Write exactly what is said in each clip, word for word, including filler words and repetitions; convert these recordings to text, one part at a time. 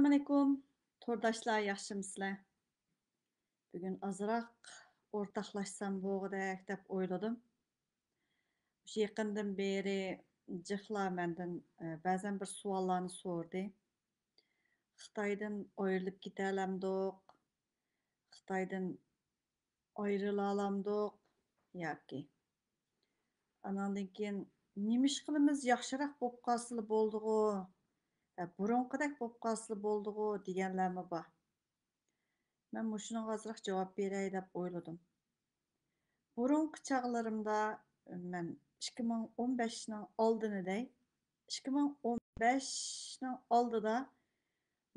ئەسسالامۇئەلەيكۇم، تورداشلار، ياخشىمۇسىلەر؟ بۈگۈن ئازراق ئورتاقلاشسام بولغۇدەك دەپ ئويلىدىم. مۇشۇ يېقىندىن بېرى جىقلار مەندىن، ئە، بەزەن بىر سوئاللارنى سورىدى. خىتايدىن ئايرىلىپ كېتەلەمدۇق؟ خىتايدىن ئايرىلالامدۇق ياكى؟ ئاناندىن كېيىن، نېمە ئىش قىلىمىز، ياخشىراق بولۇپ قالسىلا بولدىغۇ، ھە، بۇرۇنقىدەك بولۇپ قالسىلا بولدىغۇ دېگەنلەرمۇ بار. مەن مۇشۇنىڭغا ئازراق جاۋاب بېرەي دەپ ئويلىدىم. بۇرۇنقى چاغلىرىمدا، مەن ئىككى مىڭ ئون بەشنىڭ ئالدىنى دەي، ئىككى مىڭ ئون بەشنىڭ ئالدىدا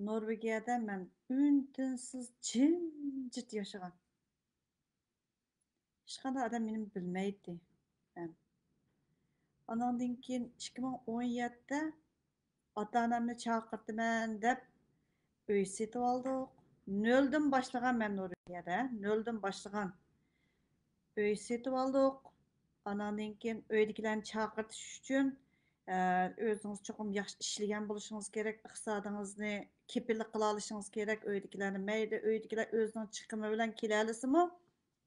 نورۋېگىيەدە مەن ئۈن-تىنسىز جىمجىت ياشىغان. ھېچقانداق ئادەم مېنى بىلمەيتتى. ھەم ئاناندىن كېيىن ئىككى مىڭ ئون يەتتىدە ئاتا-ئانامنى چاقىرتىمەن دەپ ئۆي سېتىۋالدۇق. نۆلدىن باشلىغان مەن نورۋېگىيەدە، نۆلدىن باشلىغان. ئۆي سېتىۋالدۇق. ئاناندىن كېيىن ئۆيدىكىلەرنى چاقىرتىش ئۈچۈن، ئە، ئۆزىڭىز چوقۇم ياخشى ئىشلىگەن بولۇشىڭىز كېرەك، ئىقتىسادىڭىزنى كېپىللىك قىلالىشىڭىز كېرەك ئۆيدىكىلەرنى. مەيلى ئۆيدىكىلەر ئۆزىنىڭ چىقىمى بىلەن كېلەلىسىمۇ،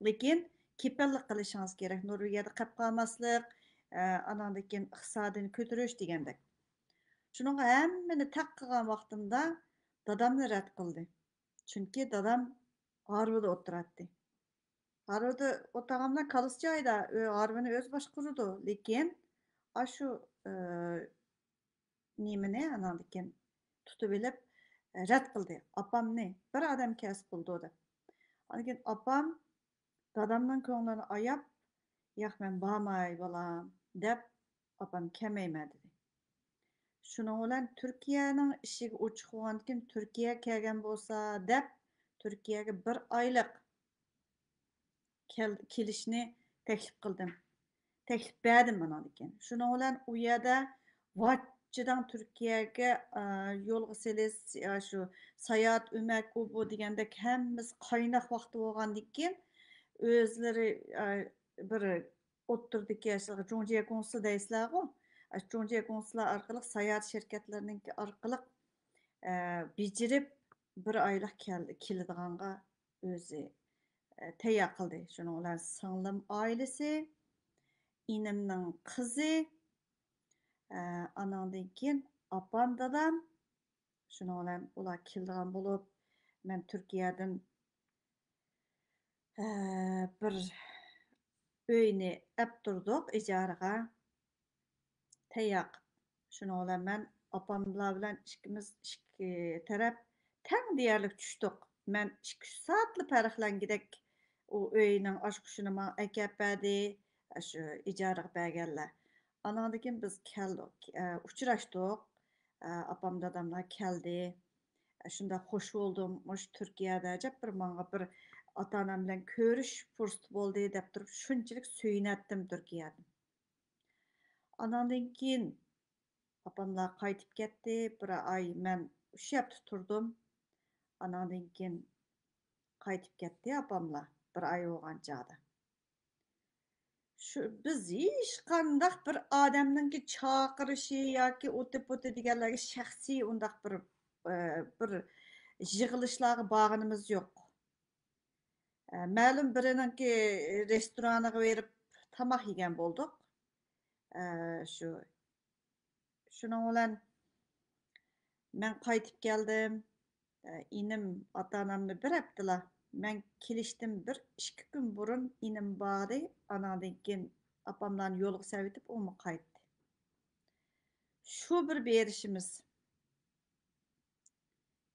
لېكىن كېپىللىك قىلىشىڭىز كېرەك. نورۋېگىيەدە قېلىپ قالماسلىق، ئە، ئاناندىن كېيىن ئىقتىسادىنى كۆتۈرۈش دېگەندەك. شۇنىڭغا ھەممىنى تەق قىلغان ۋاقتىمدا دادامنى رەت قىلدى. چۈنكى دادام ھارۋىدا ئولتۇراتتى. ھارۋىدا ئولتۇرغاندا كالىسى جايىدا، ئۆ-، ھارۋىنى ئۆزى باشقۇرىدۇ. لېكىن ئاشۇ، ئە، نېمىنى ئاناندىن كېيىن تۇتۇۋېلىپ، ئە، رەت قىلدى. ئاپامنى بىر ئادەم كەلسە بولىدۇ دەپ. ئاندىن كېيىن ئاپام دادامنىڭ كۆڭلىنى ئاياپ، ياق، مەن بارماي، بالام، دەپ، ئاپام كەلمەيمەن دېدى. شۇنىڭ بىلەن تۈركىيەنىڭ ئىشىكى ئوچۇق بولغاندىكىن، تۈركىيەگە كەلگەن بولسا دەپ، تۈركىيەگە بىر ئايلىق كەل-، كېلىشنى تەكلىپ قىلدىم. تەكلىپ بەردىم ئاناندىن كېيىن. شۇنىڭ بىلەن ئۇ يەردە ۋاججىداڭ تۈركىيەگە، ئا، يولغا سېلىش، ئا، شۇ ساياھەت، ئۆمەك، ئۇ بۇ دېگەندەك ھەممىسى قايناق ۋاقتى بولغاندىن كېيىن، ئۆزلىرى، ئا، بىر ئوتتۇرىدىكى ئاشۇ جۇڭجيې گۇڭسى دەيسىلەرغۇ، ئاشۇ جۇڭجيې گۇڭسىلار ئارقىلىق ساياھەت شىركەتلىرىنىڭكى ئارقىلىق، ئە، بېجىرىپ بىر ئايلىق كەل-، كېلىدىغانغا ئۆزى، ئە، تەييار قىلدى. شۇنىڭ بىلەن سىڭلىم ئائىلىسى، ئىنىمنىڭ قىزى، ئە، ئاناندىن كېيىن ئاپام، دادام، شۇنىڭ بىلەن ئۇلار كېلىدىغان بولۇپ، مەن تۈركىيەدىن، ئە، بىر ئۆينى ئەپ تۇردۇق ئىجارىغا. تەييار قىپ. شۇنىڭ بىلەن مەن ئاپاملار بىلەن ئىككىمىز ئىككى تەرەپ تەڭ دېيەرلىك چۈشتۇق. مەن ئىككى، ئۈچ سائەتلا پەرقلەنگۈدەك ئۇ ئۆينىڭ ئاچقۇچىنى ماڭا ئەكەپ بەردى، شۇ ئىجارىغا بەرگەنلەر. ئاناندىن كېيىن بىز كەلدۇق، ئە، ئۇچراشتۇق. ئە، ئاپام، داداملار كەلدى. ئە، شۇنداق خوش بولدۇم. مۇشۇ تۈركىيەدە ئەجەب بىر ماڭا بىر ئاتا-ئانام بىلەن كۆرۈش پۇرسىتى بولدى دەپ تۇرۇپ شۇنچىلىك سۆيۈنەتتىم تۈركىيەدىن. ئاناندىن كېيىن ئاپاملار قايتىپ كەتتى. بىر ئاي مەن ئۈچ ھەپتە تۇردۇم. ئاناندىن كېيىن قايتىپ كەتتى ئاپاملار بىر ئاي بولغان چاغدا. شۇ، بىز ھېچقانداق بىر ئادەمنىڭكى چاقىرىشى ياكى ئۇتى-پۇتى دېگەنلەرگە شەخسىي ئۇنداق بىر، ئە، بىر يىغىلىشلارغا بارغىنىمىز يوق. ئە، مەلۇم بىرىنىڭكى رېستورانىغا بېرىپ تاماق يېگەن بولدۇق. ئە، شۇ، شۇنىڭ بىلەن مەن قايتىپ كەلدىم. ئە، ئىنىم ئاتا-ئانامنى بىر ھەپتىلا، مەن كېلىشتىن بىر ئىككى كۈن بۇرۇن ئىنىم باردى. ئاناندىن كېيىن ئاپاملارنى يولغا سەۋېتىپ ئۇمۇ قايتتى. شۇ بىر بېرىشىمىز.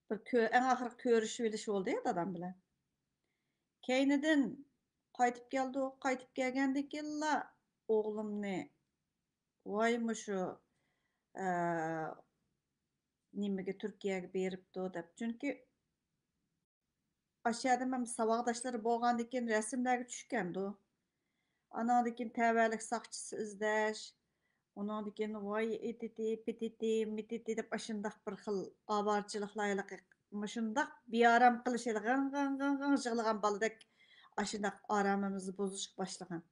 بىر كۆ-، ئەڭ ئاخىرقى كۆرۈشۈۋېلىش بولدى دادام بىلەن. كەينىدىن قايتىپ كەلدۇق. قايتىپ كەلگەندىن كېيىنلا ئوغلۇمنى، ۋاي مۇشۇ، ئە، نېمىگە، تۈركىيەگە بېرىپتۇ دەپ. چۈنكى ئاشۇ يەردە مەن ساۋاقداشلىرى بولغاندىن كېيىن رەسىملەرگە چۈشكەندۇ. ئاناندىن كېيىن تەۋەلىك ساقچىسى ئىزدەش، ئۇنىڭدىن كېيىن ۋاي ئېتىتى، پېتىتى، مېتىتى دەپ ئاشۇنداق بىر خىل ئاۋارىچىلىقلار، ھېلىقى مۇشۇنداق بىئارام قىلىش، ھېلى غىڭ، غىڭ، غىڭ، غىڭ يىغلىغان بالىدەك ئاشۇنداق ئارامىمىزنى بۇزۇشقا باشلىغان.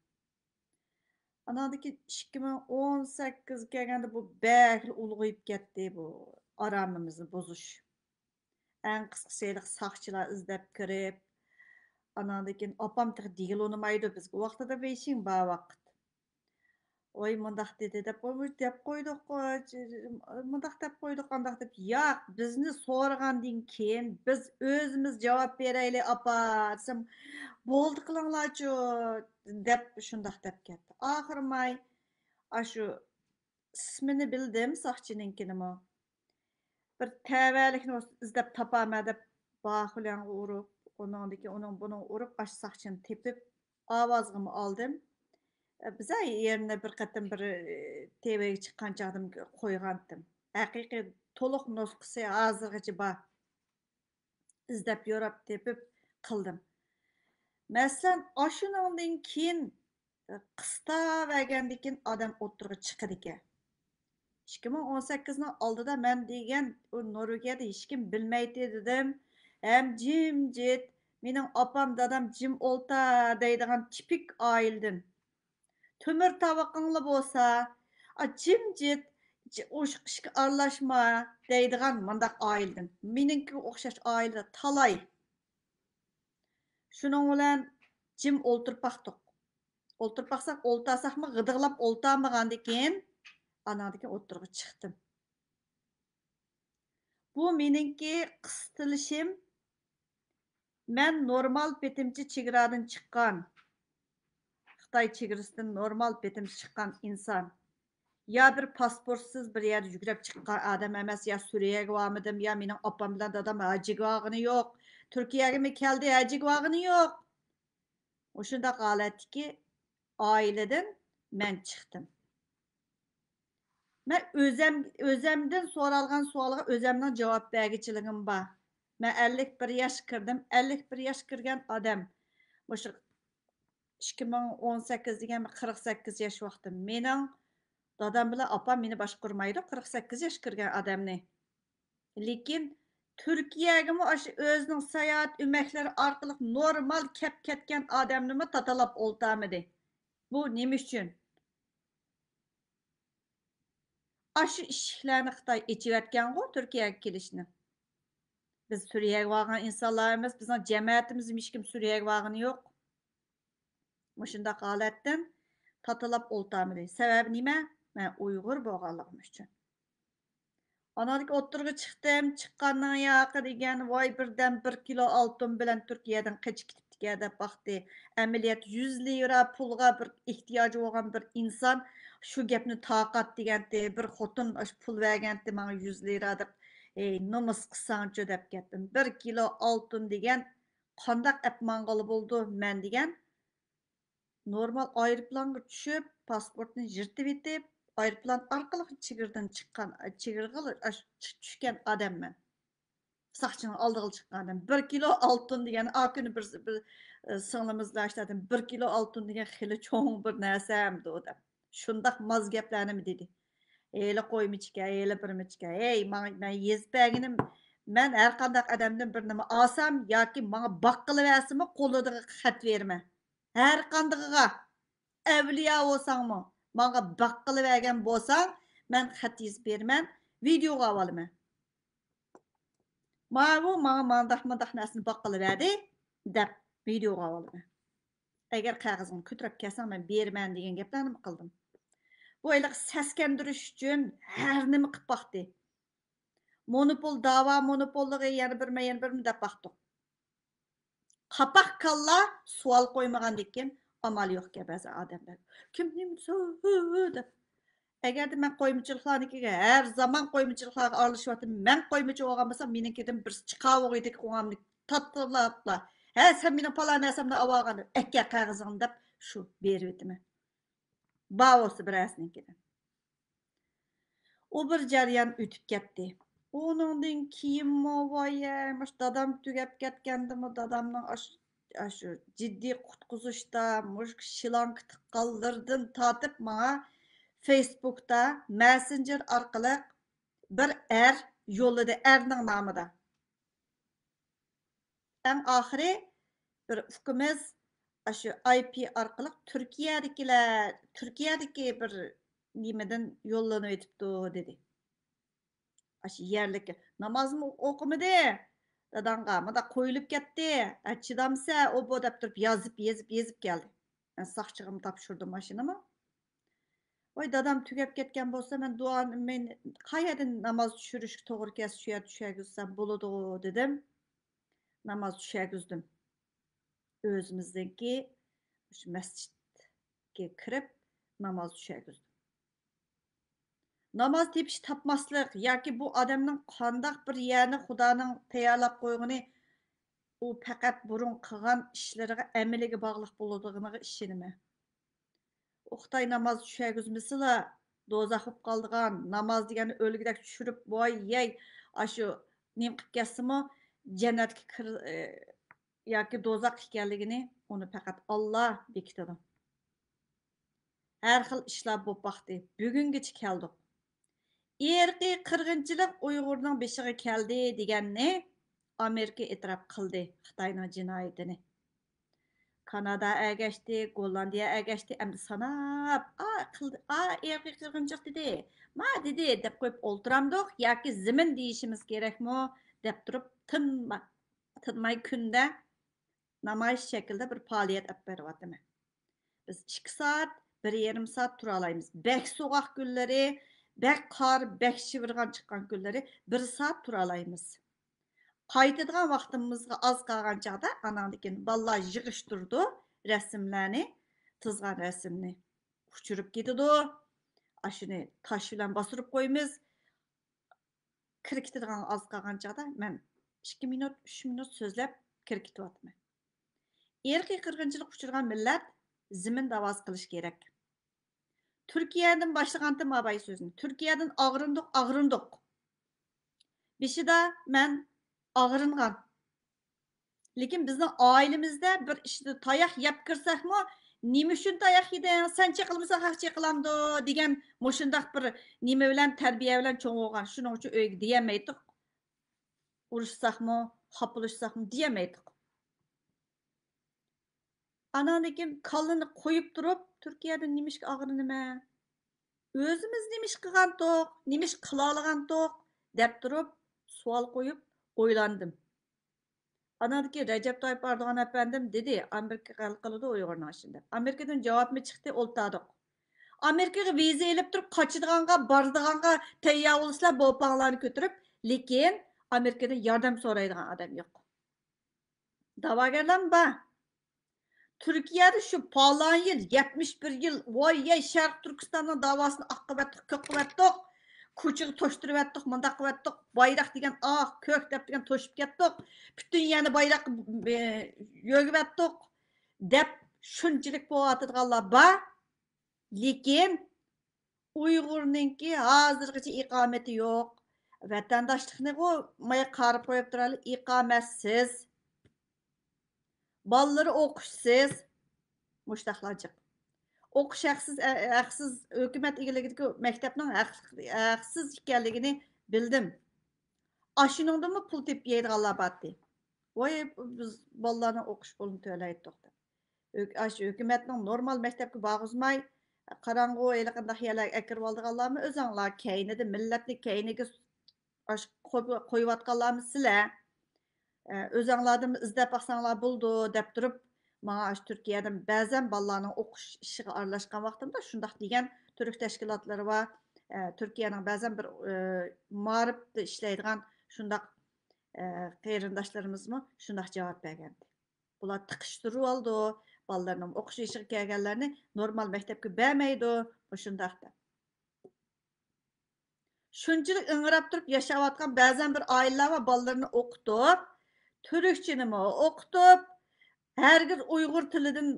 ئاناندىن كېيىن ئىككى مىڭ ئون سەككىزگە كەلگەندە بۇ بەكلا ئۇلغىيىپ كەتتى، بۇ ئارامىمىزنى بۇزۇش. ئەڭ قىسقىسى ھېلىقى ساقچىلار ئىزدەپ كىرىپ، ئاناندىن كېيىن ئاپام تېخى دېگىلى ئۇنىمايدۇ بىزگە، ئۇ ۋاقتىدا بېيجىڭ بار ۋاقىت. ۋاي مۇنداق دېدى دەپ، دەپ قويدۇق، مۇنداق دەپ قويدۇق، ئانداق دەپ. ياق، بىزنى سورىغاندىن كېيىن بىز ئۆزىمىز جاۋاب بېرەيلى ئاپا دېسەم، بولدى قىلىڭلارچۇ دەپ شۇنداق دەپ كەتتى. ئاخىرى ماي ئاشۇ ئىسمىنى بىلدىم ساقچىنىڭكىنىمۇ. بىر تەۋەلىكنى ئىزدەپ تاپامەن دەپ باخۇليانغا ئۇرۇپ، ئۇنىڭدىكى ئۇنىڭ بۇنىڭ ئۇرۇپ، ئاشۇ ساقچىنى تېپىپ، ئاۋازغىمۇ ئالدىم. بىز يەنە بىر قېتىم بىر تىۋىگە چىققان چاغدىمۇ قويغانتىم. ھەقىقىي تولۇق نۇسخىسى ھازىرغىچە بار. ئىزدەپ يوراپ تېپىپ قىلدىم. مەسىلەن، ئاشۇنىڭدىن كېيىن قىستاۋەرگەندىن كېيىن ئادەم ئوتتۇرىغا چىقىدىكەن. ئىككى مىڭ ئون سەككىزنىڭ ئالدىدا مەن دېگەن ئۇ نورۋېگىيەدە ھېچكىم بىلمەيتتى دېدىم. ھەم جىمجىت، مېنىڭ ئاپام، دادام جىم ئولتا دەيدىغان تىپىك ئائىلىدىن. تۆمۈر تاۋىقىڭلا بولسا، جىمجىت، ئوشۇق ئىشقا ئارىلاشما دەيدىغان مۇنداق ئائىلىدىن. مېنىڭكىگە ئوخشاش ئائىلىدە تالاي. شۇنىڭ بىلەن جىم ئولتۇرۇپ باقتۇق. ئولتۇرۇپ باقساق، ئولتۇرساقمۇ غىدىقلاپ ئولتۇرمىغاندىكىن، ئاناندىكىن ئوتتۇرىغا چىقتىم. بۇ مېنىڭكى قىستىلىشىم. مەن نورمال پېتىمچە چېگرادىن چىققان، خىتاي چېگرىسىدىن نورمال پېتىمچە چىققان ئىنسان. يا بىر پاسپورتسىز بىر يەردە يۈگرەپ چىققان ئادەم ئەمەس، يا سۈرىيەگە بارمىدىم، يا مېنىڭ ئاپام بىلەن دادام ھەجگە بارغىنى يوق، تۈركىيەگىمۇ كەلدى، ھەجگە بارغىنى يوق. مۇشۇنداق ھالەتتىكى ئائىلىدىن مەن چىقتىم. مەن ئۆزەم، ئۆزەمدىن سورالغان سوئالغا ئۆزەمنىڭ جاۋاب بەرگۈچىلىكىم بار. مەن ئەللىك بىر ياش كىردىم. ئەللىك بىر ياش كىرگەن ئادەم، مۇشۇ ئىككى مىڭ ئون سەككىز دېگەن قىرىق سەككىز ياش ۋاقتىم. مېنىڭ دادام بىلەن ئاپام مېنى باشقۇرمايدۇ، قىرىق سەككىز ياش كىرگەن ئادەمنى. لېكىن تۈركىيەگىمۇ ئاشۇ ئۆزىنىڭ ساياھەت ئۆمەكلىرى ئارقىلىق نورمال كەپ كەتكەن ئادەمنىمۇ تاتىلاپ ئولتۇرمىدى. بۇ نېمە ئۈچۈن؟ ئاشۇ ئىشىكلەرنى خىتاي ئېچىۋەتكەنغۇ تۈركىيەگە كېلىشنى. بىز سۈرىيەگە بارغان ئىنسانلار ئەمەس، بىزنىڭ جەمەتىمىزدىمۇ ھېچكىم سۈرىيەگە بارغىنى يوق. مۇشۇنداق ھالەتتىن تاتىلاپ ئولتۇرمىدى. سەۋەبى نېمە؟ مەن ئۇيغۇر بولغانلىقىم ئۈچۈن. ئاناندىكى ئوتتۇرىغا چىقتىم، چىققاننىڭ ياقى دېگەن، ۋاي، بىردەم بىر كىلو ئالتۇن بىلەن تۈركىيەدىن قېچىپ كېتىپتىكەن دەپ باقتى. ئەمەلىيەتتە يۈز لىرا پۇلغا بىر ئېھتىياجى بولغان بىر ئىنسان شۇ گەپنى تارقات دېگەنتى، بىر خوتۇن ئاشۇ پۇل بەرگەنتى ماڭا يۈز لىرا دەپ، ئەي، نومۇس قىلساڭچۇ دەپ كەتتىم. بىر كىلو ئالتۇن دېگەن قانداق ئەپ ماڭغىلى بولىدۇ؟ مەن دېگەن نورمال ئايروپىلانغا چۈشۈپ، پاسپورتنى يىرتىۋېتىپ، ئايروپىلان ئارقىلىق چېگرىدىن چىققان، چېگرىغا چۈشكەن ئادەممەن. ساقچىنىڭ ئالدىغا چىققان ئادەم. بىر كىلو ئالتۇن دېگەن، ئا كۈنى بىر، بىر، ئە، سىڭلىمىز بىلەن ئىشلەتتىم. بىر كىلو ئالتۇن دېگەن خېلى چوڭ بىر نەرسەمدۇ دەپ. شۇنداق ماز گەپلەرنىمۇ دېدى. ھېلى قويمىچىكەن، ھېلى بىرمىچىكەن. ھەي، ماڭا، مەن يېزىپ بەرگىنىم، مەن ھەر قانداق ئادەمدىن بىر نېمە ئالسام ياكى ماڭا باققىلى بەرسىمۇ قولىدىغا خەت بېرىمەن. ھەر قاندىقىغا، ئەۋلىيا بولساڭمۇ، ماڭا باققىلى بەرگەن بولساڭ، مەن خەت يېزىپ بېرىمەن، ۋىدىيوغا ئالىمەن. ماۋۇ ماڭا مانداق مۇنداق نەرسىنى باققىلى بەردى دەپ ۋىدىيوغا ئالىمەن. ئەگەر قەغىزىڭنى كۆتۈرۈپ كەلسەڭ، مەن بېرىمەن دېگەن گەپلەرنىمۇ قىلدىم. بۇ ھېلىقى سەسكەندۈرۈش ئۈچۈن ھەر نېمە قىلىپ باقتى. مونوپول، داۋا مونوپوللۇقى، يەنە بىرمە، يەنە بىرمە دەپ باقتۇق. قاپاق كاللا سوئال قويمىغاندىكىن ئامال يوقكەن بەزى ئادەملەر. كىم نېمە دېسە، ھۆ، ھۆ دەپ. ئەگەردە مەن قويمىچىلىقلارنىڭكىگە ھەر زامان قويمىچىلىقلارغا ئارىلىشىۋاتىمەن، مەن قويمىچى بولغان بولسام، مېنىڭكىدىن بىرسى چىقاۋۇغىيدىكى قوڭامنى تاتىلاپلا، ھە، سەن مېنىڭ پالان نەرسەمنى ئاۋاغان، ئەككە قەغىزىڭنى دەپ شۇ بېرىۋېتىمەن. بار بولسا بىرەرسىنىڭكىدىن. ئۇ بىر جەريان ئۆتۈپ كەتتى. ئۇنىڭدىن كېيىنمۇ، ۋايە، مۇشۇ دادام تۈگەپ كەتكەندىمۇ، دادامنىڭ ئاشۇ، ئاشۇ جىددىي قۇتقۇزۇشتا، مۇشۇ شىلانكا تىققانلىرىدىن تارتىپ ماڭا فېيسبۇكتا، مەسسېنجېر ئارقىلىق بىر ئەر يوللىدى، ئەرنىڭ نامىدا. ئەڭ ئاخىرى بىر ئۇكىمىز ئاشۇ ئاي پى ئارقىلىق تۈركىيەدىكىلەر، تۈركىيەدىكى بىر نېمىدىن يوللىنىۋېتىپتۇ دېدى. ئاشۇ يەرلىككە نامازمۇ ئوقۇمىدى، داداڭغا مۇنداق قويۇلۇپ كەتتى، ھە، چىدامسە، ئوبو دەپ تۇرۇپ يازىپ، يېزىپ، يېزىپ كەلدى. مەن ساقچىغىمۇ تاپشۇردۇم ماشىنىمۇ. ۋاي، دادام تۈگەپ كەتكەن بولسا، مەن دۇئا، مەن قايەردىن ناماز چۈشۈرۈشكە توغرا كەلسە، شۇ يەردە چۈشەرگۈزسەم بولىدۇ، دېدىم. ناماز چۈشەرگۈزدۈم. ئۆزىمىزنىڭكى مۇشۇ مەسچىتكە كىرىپ ناماز چۈشەرگۈزدۈم. ناماز تېپىش تاپماسلىق ياكى بۇ ئادەمنىڭ قانداق بىر يەرنى خۇدانىڭ تەييارلاپ قويغىنى، ئۇ پەقەت بۇرۇن قىلغان ئىشلىرىغا، ئەمىلىگە باغلىق بولىدىغىنىغا ئىشىنىمەن. ئۇ خىتاي ناماز چۈشەرگۈزمىسىلا، دوزاخ بولۇپ قالىدىغان، ناماز دېگەننى ئۆلگۈدەك چۈشۈرۈپ، ۋاي يەي، ئاشۇ نېمە قىلىپ كەتسىمۇ، جەننەتكە كىر-، ئى، ياكى دوزاخ ئىكەنلىكىنى ئۇنى پەقەت ئاللا بېكىتىدۇ. ھەر خىل ئىشلار بولۇپ باقتى. بۈگۈنگىچە كەلدۇق. ئىرقىي قىرغىنچىلىق ئۇيغۇرنىڭ بېشىغا كەلدى دېگەننى ئامېرىكا ئېتىراپ قىلدى خىتاينىڭ جىنايىتىنى. كانادا ئەگەشتى، گوللاندىيە ئەگەشتى، ئەمدى ساناپ، ئا، قىلدى، ئا، ئىرقىي قىرغىنچىلىق دېدى، ما دېدى دەپ قويۇپ ئولتۇرامدۇق ياكى زېمىن دېيىشىمىز كېرەكمۇ دەپ تۇرۇپ تىنما-، تىنماي كۈندە نامايىش شەكلىدە بىر پائالىيەت ئېلىپ بېرىۋاتىمەن. بىز ئىككى سائەت، بىر يېرىم سائەت تۇرالايمىز. بەك سوغۇق كۈنلىرى، بەك قار، بەك شىۋىرغان چىققان كۈنلىرى بىر سائەت تۇرالايمىز. قايتىدىغان ۋاقتىمىزغا ئاز قالغان چاغدا ئاناندىن كېيىن بالىلار يىغىشتۇرىدۇ رەسىملەرنى، تىزغان رەسىمنى. ئۇچۇرۇپ كېتىدۇ. ئاشۇنى تاش بىلەن باستۇرۇپ قويىمىز. كىرىپ كېتىدىغان ئاز قالغان چاغدا مەن ئىككى مىنۇت، ئۈچ مىنۇت سۆزلەپ كىرىپ كېتىۋاتىمەن. ئىرقىي قىرغىنچىلىققا ئۇچرىغان مىللەت زېمىن داۋاسى قىلىش كېرەك. تۈركىيەدىن باشلىغانتىم ئاباي سۆزنى. تۈركىيەدىن ئاغرىندۇق، ئاغرىندۇق. بېشىدا مەن ئاغرىنغان. لېكىن بىزنىڭ ئائىلىمىزدە بىر ئىشتا تاياق يەپ كىرسەكمۇ، «نېمە ئۈچۈن تاياق يېدىڭ؟ سەن چېقىلمىساڭ ھەق چېقىلامدۇ؟» دېگەن مۇشۇنداق بىر نېمە بىلەن، تەربىيە بىلەن چوڭ بولغان. شۇنىڭ ئۈچۈن ئۆيگە دېيەلمەيتتۇق. ئۇرۇشساقمۇ، خاپىلىشساقمۇ دېيەلمەيتتۇق. ئاناندىن كېيىن كاللىنى قويۇپ تۇرۇپ، تۈركىيەدىن نېمىشقا ئاغرىنىمەن؟ ئۆزىمىز نېمە ئىش قىلغانتۇق، نېمە ئىش قىلالىغانتۇق دەپ تۇرۇپ سوئال قويۇپ ئويلاندىم. ئاناندىن كېيىن رەجەپ تايىپ ئەردوغان ئەپەندىم دېدى، ئامېرىكا ھەل قىلىدۇ ئۇيغۇرنىڭ ئىشىنى دەپ. ئامېرىكىدىن جاۋابمۇ چىقتى، ئولتۇردۇق. ئامېرىكىغا ۋىزا ئېلىپ تۇرۇپ قاچىدىغانغا، بارىدىغانغا تەييار بولسىلا، بوپاڭلارنى كۆتۈرۈپ، لېكىن ئامېرىكىدىن ياردەم سورايدىغان ئادەم يوق. دەۋاگەرلەرمۇ بار. تۈركىيەدە شۇ پالان يىل، يەتمىش بىر يىل، ۋاي يەي، شەرقىي تۈركىستاننىڭ داۋاسىنى ئاق قىلىۋەتتۇق، كۆك قىلىۋەتتۇق، كوچىغا توشتۇرۇۋەتتۇق، مۇنداق قىلىۋەتتۇق، بايراق دېگەن ئاق، كۆك دەپ دېگەن توشۇپ كەتتۇق، پۈتۈن يەرنى بايراق، ئى، يۆگىۋەتتۇق دەپ شۇنچىلىك بولۇۋاتىدىغانلار بار. لېكىن ئۇيغۇرنىڭكى ھازىرغىچە ئىقامىتى يوق. ۋەتەنداشلىقنىغۇ مايا قارىپ قويۇپ تۇرايلى، ئىقامەتسىز. بالىلىرى ئوقۇشسىز. مۇشۇنداقلار جىق. ئوقۇش ھەقسىز، ھەقسىز، ھۆكۈمەت ئىگىلىكىدىكى مەكتەپنىڭ ھەق-، ھەقسىز ئىكەنلىكىنى بىلدىم. ئاشۇنىڭدىنمۇ پۇل تېپىپ يەيدىغانلار بارتى. ۋاي، بىز بالىلارنىڭ ئوقۇش پۇلىنى تۆلەيتتۇق دەپ. ھۆك-، ئاشۇ ھۆكۈمەتنىڭ نورمال مەكتەپكە بارغۇزماي، قاراڭغۇ، ھېلىقىنداق يەرلەرگە ئەكىرىۋالىدىغانلارمۇ ئۆزۈڭلار، كەينىدە، مىللەتنى كەينىگە ئاشۇ قويۇپ-، قويۇۋاتقانلارمۇ سىلەر. ئە، ئۆزۈڭلاردىن ئىزدەپ باقساڭلار بولىدۇ، دەپ تۇرۇپ، ماڭا ئاشۇ تۈركىيەدىن بەزەن بالىلارنىڭ ئوقۇش ئىشىغا ئارىلاشقان ۋاقتىمدا شۇنداق دېگەن تۈرك تەشكىلاتلىرى بار. ئە، تۈركىيەنىڭ بەزەن بىر، ئە، مائارىپتا ئىشلەيدىغان شۇنداق، ئە، قېرىنداشلىرىمىزمۇ شۇنداق جاۋاب بەرگەنىدى. بۇلار تىقىشتۇرۇۋالىدۇ، بالىلىرىنىڭ ئوقۇش يېشىغا كەلگەنلەرنى نورمال مەكتەپكە بەرمەيدۇ، مۇشۇنداق دەپ. شۇنچىلىك ئىڭراپ تۇرۇپ ياشاۋاتقان بەزەن بىر ئائىلىلەر بار، بالىلىرىنى ئوقۇتۇپ، تۈركچىنىمۇ ئوقۇتۇپ، ھەرگىز ئۇيغۇر تىلىدىن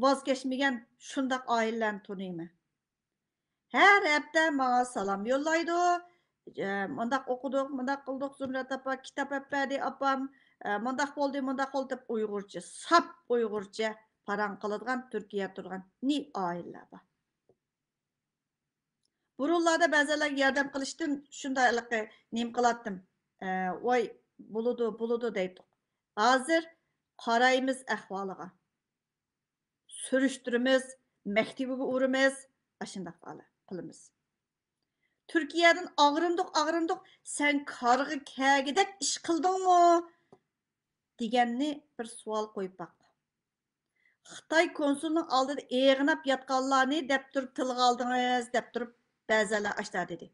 ۋاز كەچمىگەن شۇنداق ئائىلىلەرنى تونۇيمەن. ھەر ھەپتە ماڭا سالام يوللايدۇ. ئە، مۇنداق ئوقۇدۇق، مۇنداق قىلدۇق، زۇمرەت ئاپا كىتاب ئەپ بەردى، ئاپام، ئە، مۇنداق بولدى، مۇنداق بولدى دەپ ئۇيغۇرچە، ساپ ئۇيغۇرچە پاراڭ قىلىدىغان تۈركىيەدە تۇرغان نى ئائىلىلەر بار. بۇرۇنلاردا بەزەنلەرگە ياردەم قىلىشتىن شۇنداق ھېلىقى نېمە قىلاتتىم. ئە، ۋاي، بولىدۇ، بولىدۇ دەيتتۇق. ھازىر قارايمىز ئەھۋالىغا. سۈرۈشتۈرىمىز، مەكتىۋىگە ئۇرىمىز، ئاشۇنداق قىلىمىز. تۈركىيەدىن ئاغرىندۇق، ئاغرىندۇق، سەن كارغا كەگۈدەك ئىش قىلدىڭمۇ؟ دېگەننى بىر سوئال قويۇپ باق. خىتاي كونسۇلىنىڭ ئالدىدا ئېغىناپ ياتقانلارنى دەپ تۇرۇپ تىلغا ئالدىڭىز، دەپ تۇرۇپ بەزىلەر ئاشتا دېدى.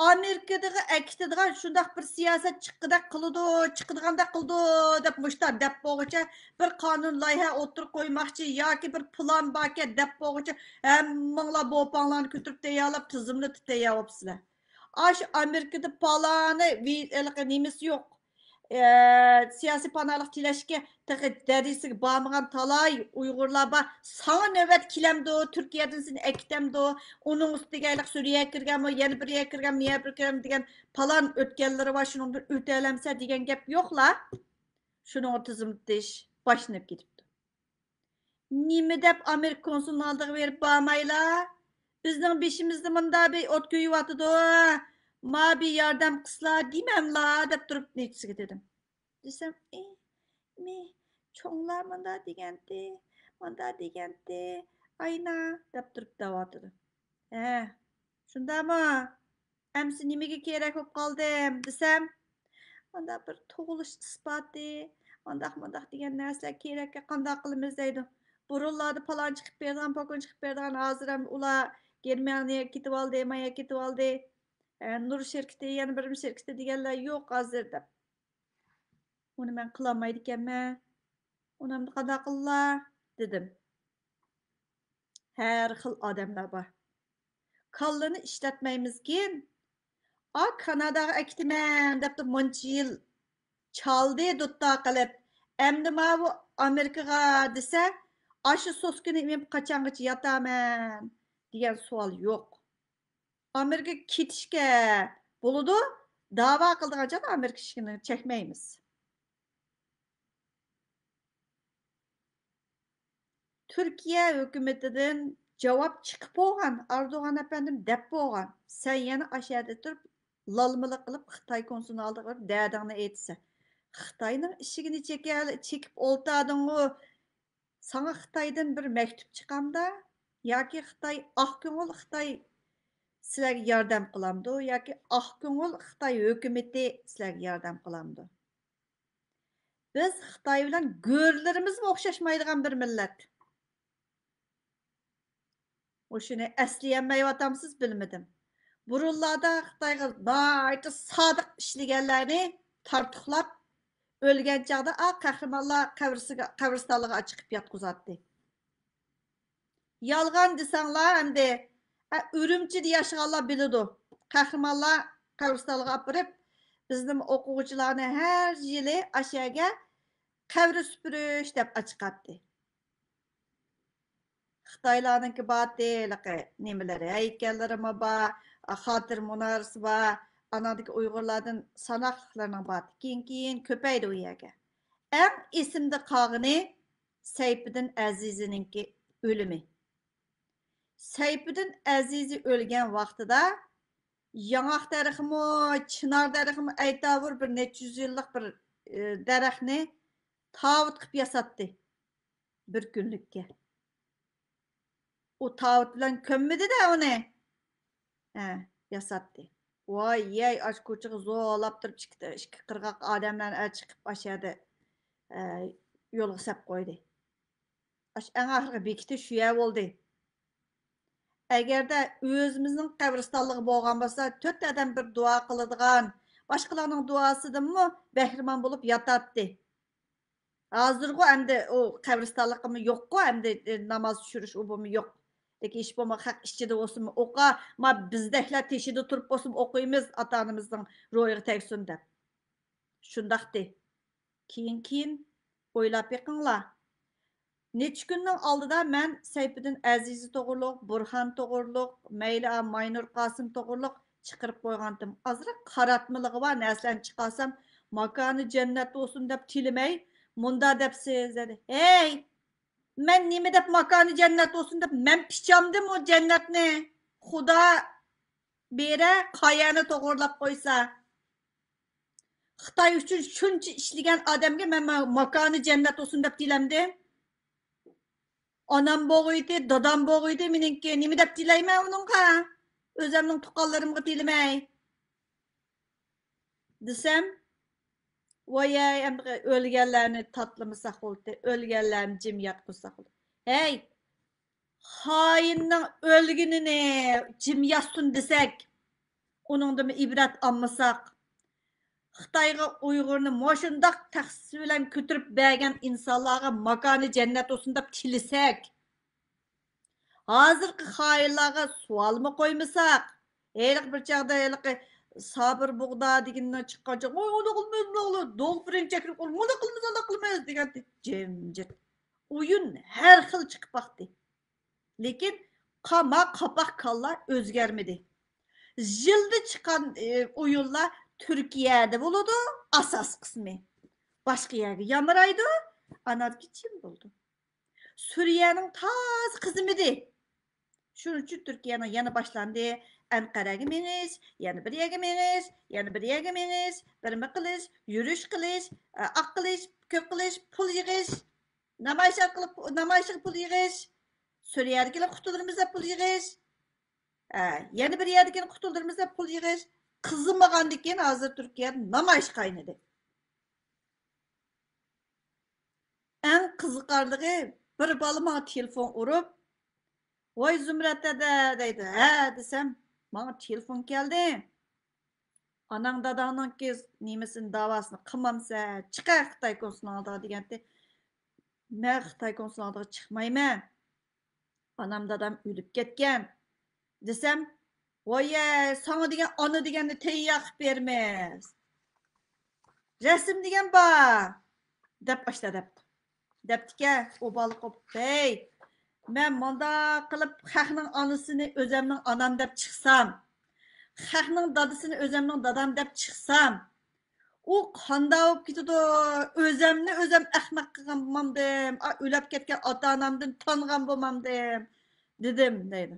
ئامېرىكىدىغا ئەكېتىدىغان شۇنداق بىر سىياسەت چىققىدەك قىلىدۇ، چىقىدىغاندەك قىلىدۇ، دەپ مۇشتا دەپ بولغۇچە، بىر قانۇن لايىھە ئوتتۇرىغا قويماقچى ياكى بىر پىلان باركەن دەپ بولغۇچە، ھەممىڭلار بوپاڭلارنى كۆتۈرۈپ تەييارلاپ، تىزىملىتىپ تەييار بولۇپسىلەر. ئاشۇ ئامېرىكىدا پالانى ۋى-، ھېلىقى نېمىسى يوق. ئە، سىياسىي پاناھلىق تىلەشكە تېخى دەرىجىسىگە بارمىغان تالاي ئۇيغۇرلار بار. ساڭا نۆۋەت كېلەمدۇ، تۈركىيەدىن سېنى ئەكېتەمدۇ، ئۇنىڭ ئۈستىگە ھېلىقى سۈرىيەگە كىرگەنمۇ، يەنە بىر يەرگە كىرگەنمۇ، يەنە بىر كىرگەنمۇ دېگەن پالان ئۆتكەللىرى بار، شۇنىڭدىن ئۆتەلەمسە دېگەن گەپ يوقلا. شۇنىڭغا تىزىملىتىش باشلىنىپ كېتىپتۇ. نېمە دەپ ئامېرىكا كونسۇلىنىڭ ئالدىغا بېرىپ بارمايلا؟ بىزنىڭ بېشىمىزدا مۇندا بىر ئوت كۆيۈۋاتىدۇ. ما بىر ياردەم قىلسىلا دېمەملا دەپ تۇرۇپ نېچىسىگە دېدىم. دېسەم، ئى، مى، چوڭلار مۇندا دېگەنتى، مۇندا دېگەنتى، ئاينا دەپ تۇرۇپ دەۋاتىدۇ. ھە، شۇنداقمۇ؟ ئەمسە نېمىگە كېرەك بولۇپ قالدىم دېسەم، مانداق بىر تۇغۇلۇش ئىسپاتى، مانداق مانداق دېگەن نەرسىلەر كېرەككە، قانداق قىلىمىز دەيدۇ. بۇرۇنلاردا پالان چىقىپ بېرىدىغان، پوكۇن چىقىپ بېرىدىغان، ھازىر ھەم ئۇلار گېرمانىيەگە كېتىۋالدى، مايا كېتىۋالدى. ئە، نۇر شىركىتى، يەنە بىر شىركىتى دېگەنلەر يوق ھازىر دەپ. ئۇنى مەن قىلالمايدىكەنمەن. ئۇنى ئەمدى قانداق قىلىلا؟ دېدىم. ھەر خىل ئادەملەر بار. كاللىنى ئىشلەتمەيمىزكىن، ئا، كاناداغا ئەكېتىمەن دەپتۇ مۇنچە يىل چالدى دۇتتا قىلىپ، ئەمدى ماۋۇ ئامېرىكىغا دېسە، ئاشۇ سوسكىنى ئېمىپ قاچانغىچە ياتامەن دېگەن سوئال يوق. ئامېرىكىغا كېتىشكە بولىدۇ، داۋا قىلىدىغان چاغدا ئامېرىكا ئىشىكىنى چەكمەيمىز. تۈركىيە ھۆكۈمىتىدىن جاۋاب چىقىپ بولغان، ئەردوغان ئەپەندىم دەپ بولغان، سەن يەنە ئاشۇ يەردە تۇرۇپ، لالمىلىق قىلىپ، خىتاي كونسۇلىنىڭ ئالدىغا بېرىپ، دەردىڭنى ئېيتىسەن. خىتاينىڭ ئىشىكىنى چېكە-، چېكىپ ئولتۇردۇڭغۇ، ساڭا خىتايدىن بىر مەكتۇپ چىقامدا؟ ياكى خىتاي ئاق كۆڭۈل خىتاي سىلەرگە ياردەم قىلامدۇ؟ ياكى ئاق كۆڭۈل خىتاي ھۆكۈمىتى سىلەرگە ياردەم قىلامدۇ؟ بىز خىتاي بىلەن گۆرلىرىمىزمۇ ئوخشاشمايدىغان بىر مىللەت. مۇشۇنى ئەسلىيەلمەيۋاتامسىز بىلمىدىم. بۇرۇنلاردا خىتايغا ناھايىتى سادىق ئىشلىگەنلەرنى تارتۇقلاپ، ئۆلگەن چاغدا، ئا، قەھرىمانلار قەبرىسىگە، قەبرىستانلىقىغا چىقىپ ياتقۇزاتتى. يالغان دېسەڭلار ئەمدى، ئە، ئۈرۈمچىدە ياشىغانلار بىلىدۇ. قەھرىمانلار قەبرىستانلىقىغا ئاپىرىپ، بىزنىڭ ئوقۇغۇچىلارنى ھەر يىلى ئاشۇ يەرگە قەبرە سۈپۈرۈش دەپ ئاچىقاتتى. خىتايلارنىڭكى بارتى، ھېلىقى نېمىلىرى، ھەيكەللىرىمۇ بار، خاتىرە مۇنارىسى بار. ئاناندىكى ئۇيغۇرلاردىن ساناقلىقلىرىنىڭ بارتى. كېيىن، كېيىن كۆپەيدى ئۇ يەرگە. ئەڭ ئېسىمدە قالغىنى سەيپىدىن ئەزىزىنىڭكى ئۆلۈمى. سەيپىدىن ئەزىزى ئۆلگەن ۋاقتىدا ياڭاق دەرىخىمۇ، چىنار دەرىخىمۇ، ئەيتاۋۇر بىر نەچچە يۈز يىللىق بىر، ئى، دەرەخنى تاۋۇت قىلىپ ياساتتى. بىر كۈنلۈككە. ئۇ تاۋۇت بىلەن كۆممىدى-دە ئۇنى. ھە، ياساتتى. ۋاي، يەي، ئاشۇ كوچىغا زورلاپ تۇرۇپ ئىككى، ئىككى قىرغاق ئادەملەرنى ئەل چىقىپ ئاشۇ يەردە، ئە، يولغا سەپ قويدى. ئاشۇ ئەڭ ئاخىرقى بېكىتىش شۇ يەر بولدى. ئەگەردە ئۆزىمىزنىڭ قەبرىستانلىقى بولغان بولسا، تۆت ئادەم بىر دۇئا قىلىدىغان، باشقىلارنىڭ دۇئاسىدىنمۇ بەھرىمەن بولۇپ ياتاتتى. ھازىرغۇ ئەمدى ئۇ قەبرىستانلىقىمۇ يوققۇ، ئەمدى، ئە، ناماز چۈشۈرۈش ئۇ بۇمۇ يوق. لېكىن ھېچ بولمىغان خەق ئىچىدە بولسىمۇ ئوقا، ما بىزدەكلەر تېشىدا تۇرۇپ بولسىمۇ ئوقۇيمىز، ئاتا-ئانىمىزنىڭ روھىغا تەگسۇن دەپ. شۇنداقتى. كېيىن، كېيىن ئويلاپ بېقىڭلار. نەچچە كۈننىڭ ئالدىدا مەن سەيپىدىن ئەزىزى توغرۇلۇق، بۇرھان توغرۇلۇق، مەيلى ئا ماينۇر قاسىم توغرۇلۇق چىقىرىپ قويغانتىم. ئازراق قاراتمىلىقى بار نەرسىلەرنى چىقارسام، ماكانى جەننەت بولسۇن دەپ تىلىمەي، مۇندا دەپسىز دېدى. ھەي، مەن نېمە دەپ ماكانى جەننەت بولسۇن دەپ، مەن پىچامدىم ئۇ جەننەتنى؟ خۇدا بېرە، قايەنى توغرىلاپ قويسا. خىتاي ئۈچۈن شۇنچە ئىشلىگەن ئادەمگە مەن ما-، ماكانى جەننەت بولسۇن دەپ تىلەمدىم. ئانام بوغۇيدى، دادام بوغۇيدى مېنىڭكى. نېمە دەپ تىلەيمەن ئۇنىڭغا؟ ئۆزەمنىڭ تۇغقانلىرىمغا تىلىمەي دېسەم، ۋايەي، ئەمدى ئۆلگەنلەرنى تاتلىمىساق بولدى، ئۆلگەنلەرنى جىم ياتقۇزساق بولدى. ھەي، خائىننىڭ ئۆلگىنىنى جىم ياتسۇن دېسەك، ئۇنىڭدىنمۇ ئىبرەت ئالمىساق، خىتايغا ئۇيغۇرنى مۇشۇنداق تەخسىسى بىلەن كۆتۈرۈپ بەرگەن ئىنسانلارغا ماكانى جەننەت بولسۇن دەپ تىلىسەك، ھازىرقى خائىنلارغا سوئالمۇ قويمىساق، ھېلىقى بىر چاغدا ھېلىقى سابىر بۇغدا دېگىنىنىڭ چىققانچە، ۋاي، ئۇنى قىلمايمىز، ئۇنى قىلمايمىز، دوغ پىرىنچەكلىك قىلمايمىز، ئۇنى قىلمايمىز، ئۇنى قىلمايمىز دېگەن جىمجىت. ئويۇن ھەر خىل چىقىپ باقتى. لېكىن قاما قاپاق كاللا ئۆزگەرمىدى. يىلدا چىققان، ئى، ئويۇنلار تۈركىيەدە بولىدۇ، ئاساس قىسمى. باشقا يەرگە يامرايدۇ، ئاناندىكى جىم بولىدۇ. سۈرىيەنىڭ تازا قىزىمىدى. شۇنىڭ ئۈچۈن تۈركىيەنىڭ يەنە باشلاندى. ئەنقەرەگە مېڭىش، يەنە بىر يەرگە مېڭىش، يەنە بىر يەرگە مېڭىش، بىرمە قىلىش، يۈرۈش قىلىش، ئاق قىلىش، كۆك قىلىش، پۇل يىغىش، نامايىش ئارقىلىق، نامايىشقا پۇل يىغىش، سۈرىيەدىكىلەر قۇتۇلدۇرىمىز دەپ پۇل يىغىش، ھە، يەنە بىر يەردىكىنى قۇتۇلدۇرىمىز دەپ پۇل يىغىش. قىزىمىغاندىن كېيىن ھازىر تۈركىيەدە نامايىش قاينىدى. ئەڭ قىزىقارلىقى، بىر بالا ماڭا تېلېفون ئۇرۇپ، ۋاي زۇمرەت دەدە دەيدۇ. ھە دېسەم، ماڭا تېلېفون كەلدى. ئاناڭ داداڭنىڭكى نېمىسىنى، داۋاسىنى قىلمامسەن، چىقە خىتاي كونسۇلىنىڭ ئالدىغا دېگەنتى. مەن خىتاي كونسۇلىنىڭ ئالدىغا چىقمايمەن. ئانام دادام ئۆلۈپ كەتكەن دېسەم، ۋايەي، ساڭا دېگەن ئانا دېگەننى تەييار قىلىپ بېرىمىز. رەسىم دېگەن بار دەپ ئاشتا دەپتۇ. دەپتىكەن، ئوبال قوپۇپ، ھەي، مەن مانداق قىلىپ خەقنىڭ ئانىسىنى ئۆزەمنىڭ ئانام دەپ چىقسام، خەقنىڭ دادىسىنى ئۆزەمنىڭ دادام دەپ چىقسام، ئۇ قانداق بولۇپ كېتىدۇ؟ ئۆزەمنى ئۆزەم ئەخمەق قىلغان بولمامدىم؟ ئا، ئۆلۈپ كەتكەن ئاتا-ئانامدىن تانغان بولمامدىم؟ دېدىم، دەيدۇ.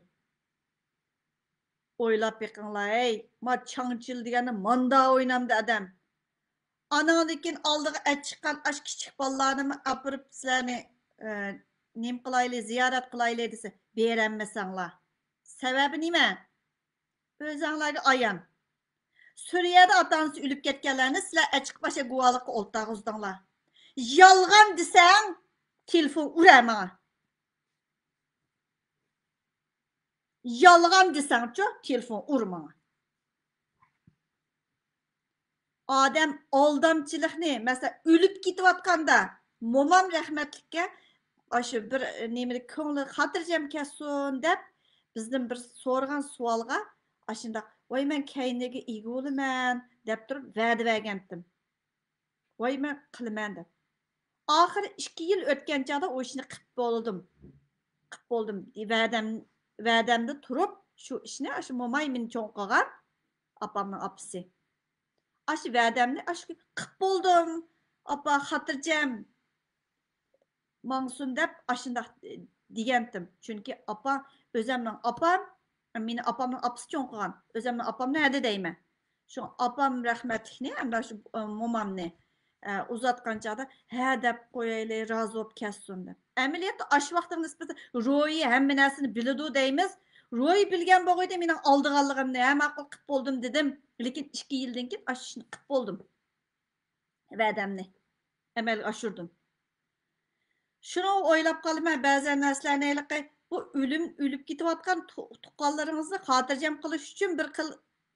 ئويلاپ بېقىڭلار، ھەي، ما چاڭچىل دېگەندە ماندا ئوينامدۇ ئادەم؟ ئاناڭدىن كېيىن ئالدىغا ئەچىققان ئاش كىچىك بالىلارنىمۇ ئاپىرىپ سىلەرنى، ئە، نېمە قىلايلى، زىيارەت قىلايلى دېسە، بېرەلمىسەڭلار. سەۋەبى نېمە؟ ئۆزەڭلارگە ئايان. سۈرىيەدە ئاتا-ئانىسى ئۆلۈپ كەتكەنلەرنى سىلەر ئەچىقىپ ئاشۇ گۇۋاھلىققا ئولتۇرغۇزدۇڭلار. يالغان دېسەڭ، تېلېفون ئۇرە ماڭا. يالغان دېسەڭچۇ، تېلېفون ئۇر ماڭا. ئادەم ئالدامچىلىقنى، مەسىلەن، ئۆلۈپ كېتىۋاتقاندا، مومام رەھمەتلىككە ئاشۇ بىر نېمىدە كۆڭلى خاتىرجەم كەتسۇن دەپ، بىزدىن بىر سورىغان سوئالغا ئاشۇنداق، ۋاي، مەن كەينىگە ئىگە بولىمەن دەپ تۇرۇپ ۋەدە بەرگەنتىم. ۋاي، مەن قىلىمەن دەپ. ئاخىرى ئىككى يىل ئۆتكەن چاغدا ئۇ ئىشنى قىپ بولدۇم. قىپ بولدۇم. ۋەدەم، ۋەدەمدە تۇرۇپ، شۇ ئىشنى، ئاشۇ موماي مېنى چوڭ قىلغان، ئاپامنىڭ ئاپىسى. ئاشۇ ۋەدەمنى، ئاشۇ قىپ بولدۇم. ئاپا، خاتىرجەم ماڭسۇن دەپ، ئاشۇنداق دېگەنتىم. چۈنكى ئاپا، ئۆزەمنىڭ ئاپام، مېنى ئاپامنىڭ ئاپىسى چوڭ قىلغان. ئۆزەمنىڭ ئاپامنى ھەدە دەيمەن. شۇڭا ئاپام رەھمەتلىكنى، ئەمدى شۇ، ئە، مومامنى، ئە، ئۇزاتقان چاغدا، ھە دەپ قويايلى، رازى بولۇپ كەتسۇن دەپ. ئەمەلىيەتتە ئاشۇ ۋاقىتقا نىسبەتەن روھى ھەممە نەرسىنى بىلىدۇ دەيمىز. روھى بىلگەن بولغىيدى، مېنىڭ ئالدىغانلىقىمنى، ھە، ماقۇل، قىپ بولدۇم دېدىم. لېكىن ئىككى يىلدىن كېيىن ئاشۇ ئىشنى قىپ بولدۇم. ۋەدەمنى ئەمەلگە ئاشۇردۇم. شۇنى ئويلاپ قالىمەن، بەزەن نەرسىلەرنى ھېلىقى بۇ ئۆلۈم، ئۆلۈپ كېتىۋاتقان تۇ-، تۇغقانلىرىڭىزنى خاتىرجەم قىلىش ئۈچۈن بىر خىل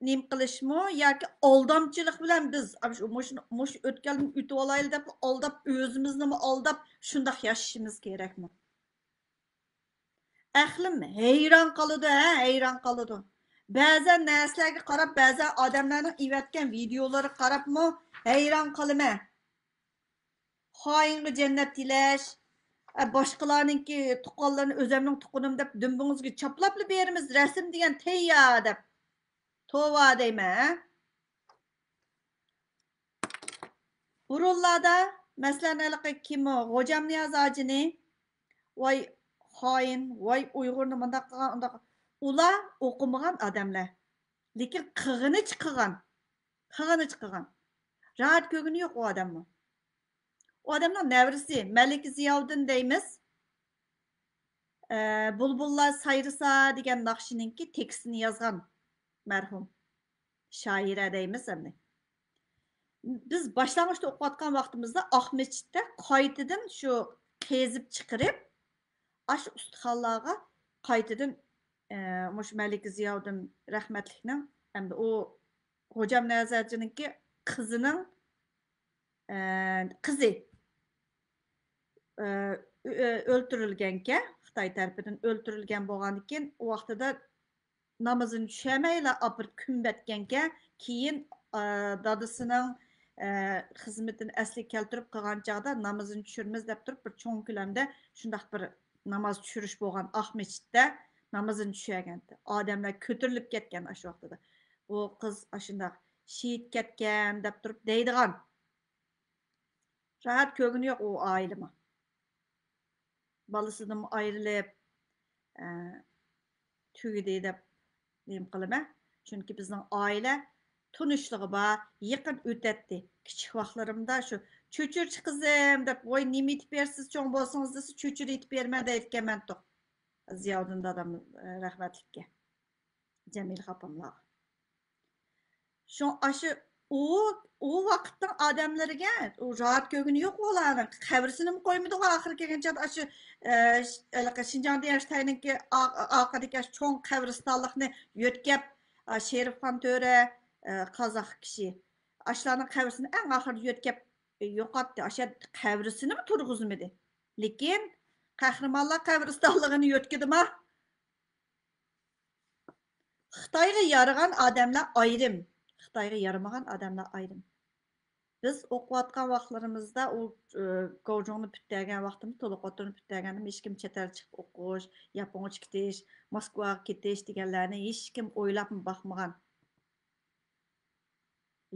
نېمە قىلىشمۇ ياكى ئالدامچىلىق بىلەن بىز، ئا، شۇ، مۇشۇنى، مۇشۇ ئۆتكەلدىن ئۆتۈۋالايلى دەپ ئالداپ، ئۆزىمىزنىمۇ ئالداپ، شۇنداق ياشىشىمىز كېرەكمۇ؟ ئەقلىم ھەيران قالىدۇ، ھە، ھەيران قالىدۇ. بەزەن نەرسىلەرگە قاراپ، بەزەن ئادەملەرنىڭ ئېۋەتكەن ۋىدىيولىرىغا قاراپمۇ ھەيران قالىمەن. خائىنغا جەننەت تىلەش، ئە، باشقىلارنىڭكى تۇغقانلىرىنى ئۆزەمنىڭ تۇغقىنىم دەپ دۈمبىڭىزگە چاپلاپلا بېرىمىز، رەسىم دېگەن تەييار دەپ. توۋا دەيمەن، ھە؟ بۇرۇنلاردا، مەسىلەن، ھېلىقى كىم ئۇ؟ غوجامنىياز ھاجىنى، ۋاي خائىن، ۋاي ئۇيغۇرنى مۇنداق قىلغان، ئۇنداق قىلغان. ئۇلار ئوقۇمىغان ئادەملەر. لېكىن قىلغىنىچە قىلغان. قىلغىنىچە قىلغان. راھەت كۆرگىنى يوق ئۇ ئادەممۇ. ئۇ ئادەمنىڭ نەۋرىسى، مەلىكە زىياۋۇدۇن دەيمىز. ئە، بۇلبۇللار سايرىسا دېگەن ناخشىنىڭكى تېكىستىنى يازغان مەرھۇم شائىرە دەيمىز ئەمدى. بىز باشلانغۇچتا ئوقۇۋاتقان ۋاقتىمىزدا ئاقمەسچىتتە قايتىدىن شۇ قېزىپ چىقىرىپ، ئاشۇ ئۇستىخانلارغا قايتىدىن، ئە، مۇشۇ مەلىكە زىياۋۇدۇن رەھمەتلىكنىڭ، ئەمدى ئۇ غوجام نەزەرچىنىڭكى قىزىنىڭ، ئە، قىزى، ئە، ئۆ-، ئۆلتۈرۈلگەنكەن، خىتاي تەرىپىدىن ئۆلتۈرۈلگەن بولغاندىكىن، ئۇ ۋاقتىدا نامىزىنى چۈشەمەيلا ئاپىرىپ كۈمبەتكەنكەن. كېيىن، ئە، دادىسىنىڭ، ئە، خىزمىتىنى ئەسلىگە كەلتۈرۈپ قىلغان چاغدا نامىزىنى چۈشۈرىمىز دەپ تۇرۇپ، بىر چوڭ كۆلەمدە شۇنداق بىر ناماز چۈشۈرۈش بولغان ئاق مەسچىتتە نامىزىنى چۈشۈرگەنتى. ئادەملەر كۆتۈرۈلۈپ كەتكەن ئاشۇ ۋاقتىدا. بۇ قىز ئاشۇنداق شېھىت كەتكەن دەپ تۇرۇپ دەيدىغان. راھەت كۆرگىنى يوق ئۇ ئائىلىمۇ. بالىسىدىنمۇ ئايرىلىپ، ئە، تۈگىدى دەپ نېمە قىلىمەن. چۈنكى بىزنىڭ ئائىلە تونۇشلۇقى بار، يېقىن ئۆتەتتى. كىچىك ۋاقىتلىرىمدا شۇ «چۆچۈرىچى قىزىم» دەپ، «ۋاي، نېمە ئېتىپ بېرىسىز، چوڭ بولسىڭىز» دېسە، «چۆچۈرە ئېتىپ بېرىمەن» دەيدىكەنمەن، زىياۋۇدۇن دادام، ئە، رەھمەتلىككە. جەمىلە ئاپاملارغا. شۇڭا ئاشۇ ئۇ، ئۇ ۋاقىتنىڭ ئادەملىرىگە ئۇ راھەت كۆرگىنى يوق ئۇلارنىڭ. قەبرىسىنىمۇ قويمىدىغۇ ئاخىرى كەلگەن چاغدا ئاشۇ، ئە، ش-، ھېلىقى شىنجاڭدا ياشايدىكى ئا-، ئارقىدىكى ئاشۇ چوڭ قەبرىستانلىقنى يۆتكەپ، ئا، شېرىپخان تۆرە، ئە، قازاق كىشى. ئاشۇلارنىڭ قەبرىسىنى ئەڭ ئاخىرىدا يۆتكەپ يوقاتتى. ئاشۇ قەبرىسىنىمۇ تۇرغۇزمىدى. لېكىن قەھرىمانلار قەبرىستانلىقىنى يۆتكىدىما؟ خىتايغا يارىغان ئادەملەر ئايرىم، خىتايغا يارىمىغان ئادەملەر ئايرىم. بىز ئوقۇۋاتقان ۋاقىتلىرىمىزدا ئۇ، ئى، گاۋجۇڭنى پۈتتۈرگەن ۋاقتىمىز، تولۇق ئوتتۇرىنى پۈتتۈرگەندىمۇ ھېچكىم چەت ئەل چىقىپ ئوقۇش، ياپونغا كېتىش، موسكۋاغا كېتىش دېگەنلەرنى ھېچكىم ئويلاپمۇ باقمىغان.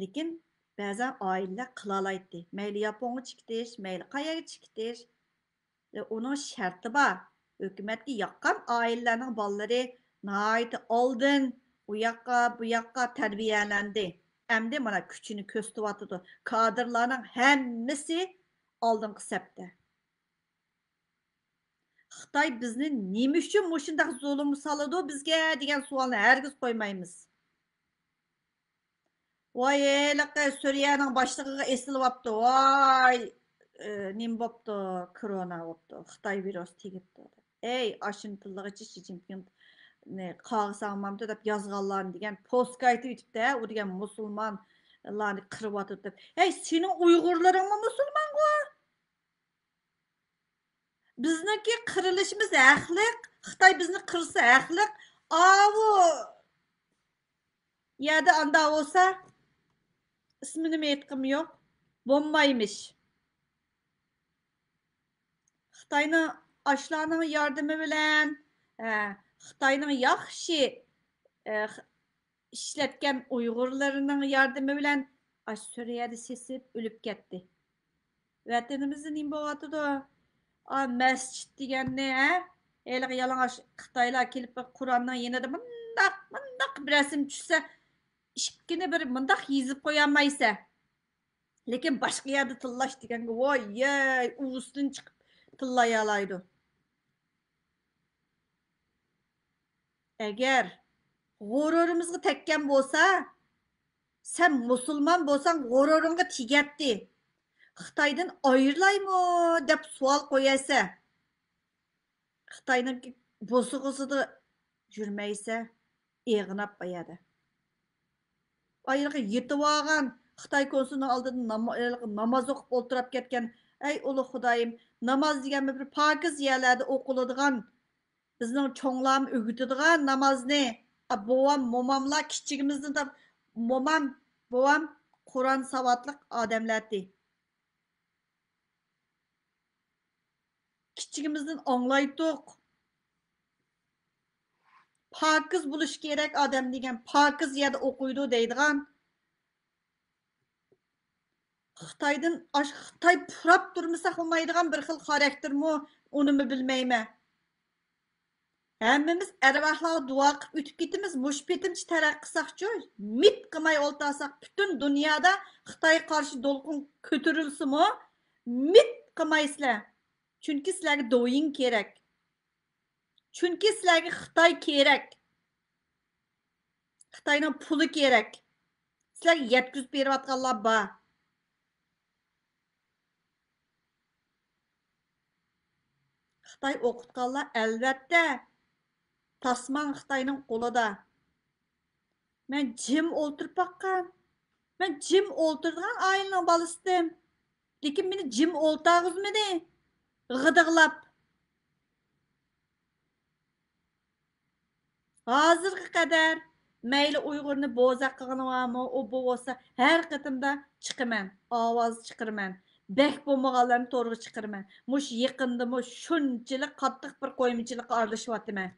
لېكىن بەزەن ئائىلىلەر قىلالايتتى. مەيلى ياپونغا چىقىتىش، مەيلى قايەرگە چىقىتىش. ئۇنىڭ شەرتى بار. ھۆكۈمەتكە ياققان ئائىلىلەرنىڭ بالىلىرى ناھايىتى ئالدىن ئۇ ياققا، بۇ ياققا تەربىيەلەندى. ئەمدى مانا كۈچىنى كۆرسىتىۋاتىدۇ. كادىرلارنىڭ ھەممىسى ئالدىنقى سەپتە. خىتاي بىزنى نېمە ئۈچۈن مۇشۇنداق زۇلۇم سالىدۇ بىزگە دېگەن سوئالنى ھەرگىز قويمايمىز. ۋاي، ھېلىقى سۈرىيەنىڭ باشلىقىغا ئېسىلىۋاپتۇ. ۋاي، ئى، نېمە بوپتۇ؟ كورونا بوپتۇ. خىتاي ۋىرۇسى تېگىپتۇ. ئەي، ئاشۇنى تىللىغىچە شى جىنپىڭنى قاغا ساغمامتۇ دەپ يازغانلارنى دېگەن پوسكا ئېتىۋېتىپتۇ، ھە، ئۇ دېگەن مۇسۇلمانلارنى قىرىۋاتىدۇ دەپ. ھەي، سېنىڭ ئۇيغۇرلىرىڭمۇ مۇسۇلمانغۇ؟ بىزنىڭكى قىرىلىشىمىز ھەقلىق، خىتاي بىزنى قىرسا ھەقلىق. ئاۋۇ يەردە ئاندا بولسا، ئىسمىنىمۇ ئېيتقۇم يوق، بولمايمىش. خىتاينىڭ ئاشۇلارنىڭ ياردىمى بىلەن، ئە، خىتاينىڭ ياخشى، ئە، ئىشلەتكەن ئۇيغۇرلىرىنىڭ ياردىمى بىلەن ئاشۇ سۈرىيەدە سېسىپ ئۆلۈپ كەتتى. ۋەتىنىمىزدە نېمە بولۇۋاتىدۇ؟ ئا، مەسچىت دېگەننى، ھە؟ ھېلىقى يالىڭاچ خىتايلار كېلىپ بىر قۇرئاننىڭ يېنىدا مۇنداق، مۇنداق بىر رەسىم چۈشسە، ئىشىكىنى بىر مۇنداق يېزىپ قويالمايسەن. لېكىن باشقا يەردە تىللاش دېگەنگە، ۋاي يەي، ئۇۋىسىدىن چىقىپ تىللايالايدۇ. ئەگەر غۇرۇرىمىزغا تەگكەن بولسا، سەن مۇسۇلمان بولساڭ غۇرۇرۇڭغا تېگەتتى. خىتايدىن ئايرىلايمۇ دەپ سوئال قويەسە، خىتاينىڭ بوسۇغىسىدا يۈرمەيسە، ئېغىناپ بۇ يەردە. ئايرىقى يېتىۋالغان خىتاي كونسۇلىنىڭ ئالدىدا ناما-، ناماز ئوقۇپ ئولتۇراپ كەتكەن. ئەي ئۇلۇغ خۇدايىم، ناماز دېگەنمۇ بىر پاكىز يەرلەردە ئوقۇلىدىغان، بىزنىڭ چوڭلارمۇ ئۆگىتىدىغان نامازنى. ئا، بوۋام، موماملار كىچىكىمىزدىن تاپ-، مومام، بوۋام قۇرئان ساۋاتلىق ئادەملەتتى. كىچىكىمىزدىن ئاڭلايتتۇق. پاكىز بولۇش كېرەك ئادەم دېگەن، پاكىز يەردە ئوقۇيدۇ دەيدىغان. خىتايدىن ئاش-، خىتاي پۇراپ تۇرمىسا بولمايدىغان بىر خىل خاراكتېرمۇ، ئۇنىمۇ بىلمەيمەن. ھەممىمىز ئەرۋاھلارغا دۇئا قىلىپ ئۆتۈپ كېتىمىز. مۇشۇ پېتىمچە تەرەققىي قىلساقچۇ، مىت قىلماي ئولتۇرساق، پۈتۈن دۇنيادا خىتايغا قارشى دولقۇن كۆتۈرۈلسىمۇ، مىت قىلمايسىلەر. چۈنكى سىلەرگە دوۋيىن كېرەك. چۈنكى سىلەرگە خىتاي كېرەك. خىتاينىڭ پۇلى كېرەك. سىلەرگە يەتكۈزۈپ بېرىۋاتقانلار بار. خىتاي ئوقۇتقانلار، ئەلۋەتتە، تاسمان خىتاينىڭ قولىدا. مەن جىم ئولتۇرۇپ باققان. مەن جىم ئولتۇرىدىغان ئائىلىنىڭ بالىسىدىم. لېكىن مېنى جىم ئولتۇرغۇزمىدى. غىدىقلاپ. ھازىرغا قەدەر مەيلى ئۇيغۇرنى بوزەك قىلغىنى بارمۇ، ئۇ بۇ بولسا، ھەر قېتىمدا چىقىمەن، ئاۋاز چىقىرىمەن. بەك بولمىغانلارنى تورغا چىقىرىمەن. مۇشۇ يېقىندىمۇ شۇنچىلىك قاتتىق بىر قويمىچىلىققا ئارىلىشىۋاتىمەن.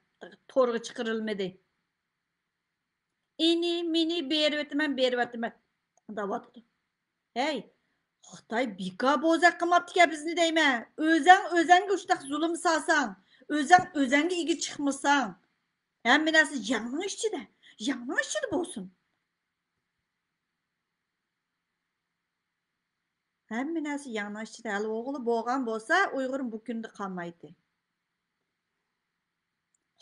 تورغا چىقىرىلمىدى. ئېنى، مېنى بېرىۋېتىمەن، بېرىۋېتىمەن دەۋاتىدۇ. ھەي، خىتاي بىكار بوزەك قىلماپتىكەن بىزنى دەيمەن. ئۆزەڭ ئۆزەڭگە ئۇشتاق زۇلۇم سالساڭ، ئۆزەڭ ئۆزەڭگە ئىگە چىقمىساڭ، ھەممە نەرسە يەڭنىڭ ئىچىدە، يەڭنىڭ ئىچىدە بولسۇن. ھەممە نەرسە يەڭنىڭ ئىچىدە ھەل بولغىلى بولغان بولسا، ئۇيغۇر بۇ كۈندە قالمايتتى.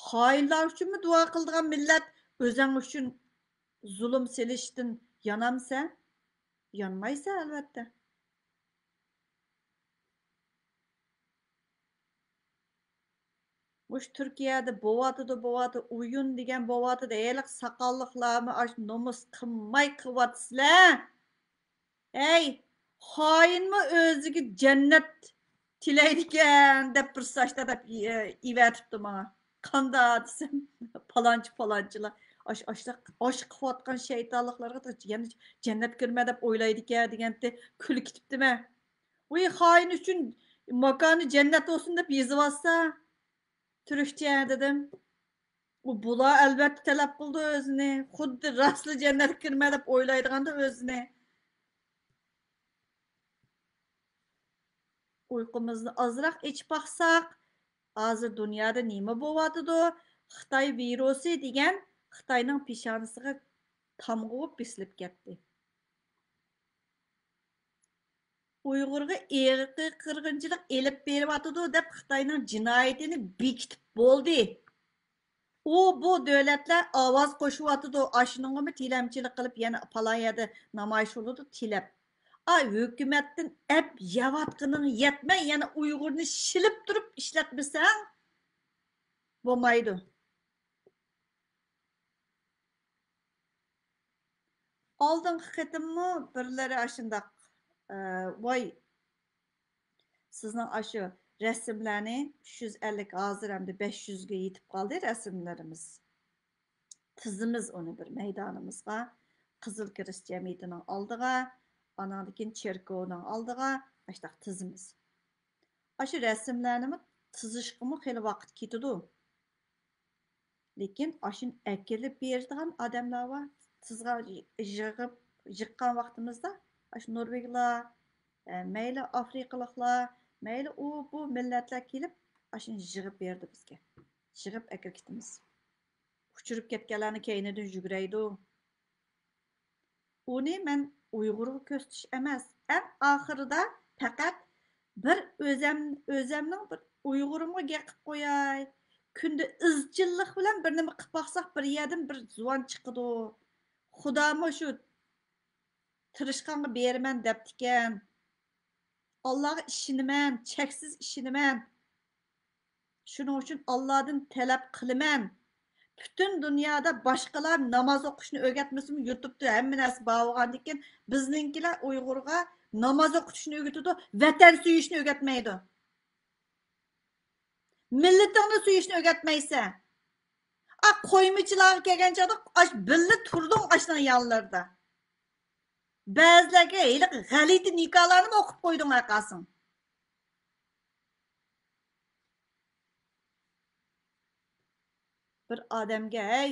خائىنلار ئۈچۈنمۇ دۇئا قىلىدىغان مىللەت، ئۆزەڭ ئۈچۈن زۇلۇم سېلىشتىن يانامسەن؟ يانمايسەن، ئەلۋەتتە. مۇشۇ تۈركىيەدە بوۋاتىدۇ، بوۋاتىدۇ، ئويۇن دېگەن بوۋاتىدۇ. ھېلىقى ساقاللىقلارمۇ ئاشۇ نومۇس قىلماي قىلىۋاتىسىلەر. ھەي، خائىنمۇ ئۆزىگە جەننەت تىلەيدىكەن دەپ بىر ساچتا دەپ ئېۋەتىپتۇ ماڭا. قاندا دېسەم، پالانچى، پالانچىلار. ئاش، ئاشلىق، ئاش قىلىۋاتقان شەيتانلىقلارغا يەنە جەننەت كىرمە دەپ ئويلايدىكەن دېگەنتى، كۈلۈپ كېتىپتىمەن. ۋۇي، خائىن ئۈچۈن ماكانى جەننەت بولسۇن دەپ يېزىۋاتسا، تۈركچە دېدىم. ئۇ، بۇلار ئەلۋەتتە تەلەپ قىلىدۇ ئۆزىنى. خۇددى راستلا جەننەتكە كىرمە دەپ ئويلايدىغاندا ئۆزىنى. ئۇيقۇمىزنى ئازراق ئېچىپ باقساق، ھازىر دۇنيادا نېمە بولۇۋاتىدۇ؟ خىتاي ۋىرۇسى دېگەن خىتاينىڭ پېشانىسىغا تامغا بولۇپ بېسىلىپ كەتتى. ئۇيغۇرغا ئىرقىي قىرغىنچىلىق ئېلىپ بېرىۋاتىدۇ دەپ خىتاينىڭ جىنايىتىنى بېكىتىپ بولدى. ئۇ، بۇ دۆلەتلەر ئاۋاز قوشۇۋاتىدۇ، ئاشۇنىڭغىمۇ تىلەمچىلىك قىلىپ، يەنە پالان يەردە نامايىش بولىدۇ، تىلەپ. ئا، ھۆكۈمەتتىن ئەپ يەۋاتقىنىڭ يەتمەي، يەنە ئۇيغۇرنى شىلىپ تۇرۇپ ئىشلەتمىسەڭ بولمايدۇ. ئالدىنقى قېتىممۇ بىرلىرى ئاشۇنداق، ئە، ۋاي، سىزنىڭ ئاشۇ رەسىملەرنى ئۈچ يۈز ئەللىك، ھازىر ئەمدى بەش يۈزگە يېتىپ قالدى رەسىملىرىمىز. تىزىمىز ئۇنى بىر مەيدانىمىزغا، قىزىل كىرىست جەمئىيىتىنىڭ ئالدىغا، ئاناندىن كېيىن چېركوۋنىڭ ئالدىغا، ئاشۇنداق تىزىمىز. ئاشۇ رەسىملەرنىمۇ تىزىشقىمۇ خېلى ۋاقىت كېتىدۇ. لېكىن ئاشۇنى ئەكېلىپ بېرىدىغان ئادەملەر بار. تىزغا يىغىپ، يىغقان ۋاقتىمىزدا ئاشۇ نورۋېگلار، ئە، مەيلى ئافرىقىلىقلار، مەيلى ئۇ، بۇ مىللەتلەر كېلىپ، ئاشۇنى يىغىپ بېرىدۇ بىزگە. يىغىپ ئەكىرىپ كېتىمىز. ئۇچۇرۇپ كەتكەنلەرنىڭ كەينىدىن يۈگۈرەيدۇ. ئۇنى مەن ئۇيغۇرغا كۆرسىتىش ئەمەس، ئەڭ ئاخىرىدا پەقەت بىر ئۆزەم، ئۆزەمنىڭ بىر ئۇيغۇرۇمغا گەپ قىلىپ قوياي. كۈندە ئىزچىللىق بىلەن بىر نېمە قىلىپ باقساق، بىر يەردىن بىر زۇۋان چىقىدۇ. خۇدامۇ شۇ تىرىشقانغا بېرىمەن دەپتىكەن. ئاللاغا ئىشىنىمەن، چەكسىز ئىشىنىمەن. شۇنىڭ ئۈچۈن ئاللادىن تەلەپ قىلىمەن، پۈتۈن دۇنيادا باشقىلار ناماز ئوقۇشنى ئۆگەتمىسىمۇ، يۇتۇپتا ھەممە نەرسە بار بولغاندىكىن، بىزنىڭكىلەر ئۇيغۇرغا ناماز ئوقۇتۇشنى ئۆگىتىدۇ، ۋەتەن سۆيۈشنى ئۆگەتمەيدۇ. مىللىتىڭنى سۆيۈشنى ئۆگەتمەيسەن. ئا، قويمىچىلارغا كەلگەن چاغدا ئاش بىللە تۇردۇڭ ئاشنىڭ يانلىرىدا. بەزىلەرگە ھېلىقى غەلىتە نىكاھلارنىمۇ ئوقۇپ قويدۇڭ ھەققاسىڭ. بىر ئادەمگە، ھەي،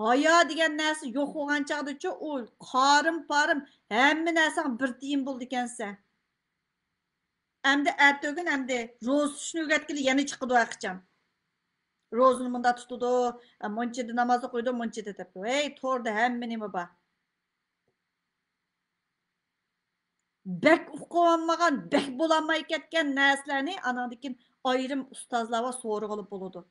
ھايا دېگەن نەرسە يوق بولغان چاغدىچۇ، ئۇ قارىم-پارىم ھەممە نەرسەڭ بىر تىيىن بولىدىكەنسەن. ئەمدى ئەتىگۈن ئەمدى روزا تۇتۇشنى ئۆگەتكىلى يەنە چىقىدۇ ھەرقاچان. روزىنى مۇنداق تۇتىدۇ، مۇنچىدا ناماز ئوقۇيدۇ، مۇنچىدا دەپ. ھەي، توردا ھەممە نېمە بار. بەك ئۇقۇۋالمىغان، بەك بولالماي كەتكەن نەرسىلەرنى ئاناندىن كېيىن ئايرىم ئۇستازلارغا سورىغىلى بولىدۇ.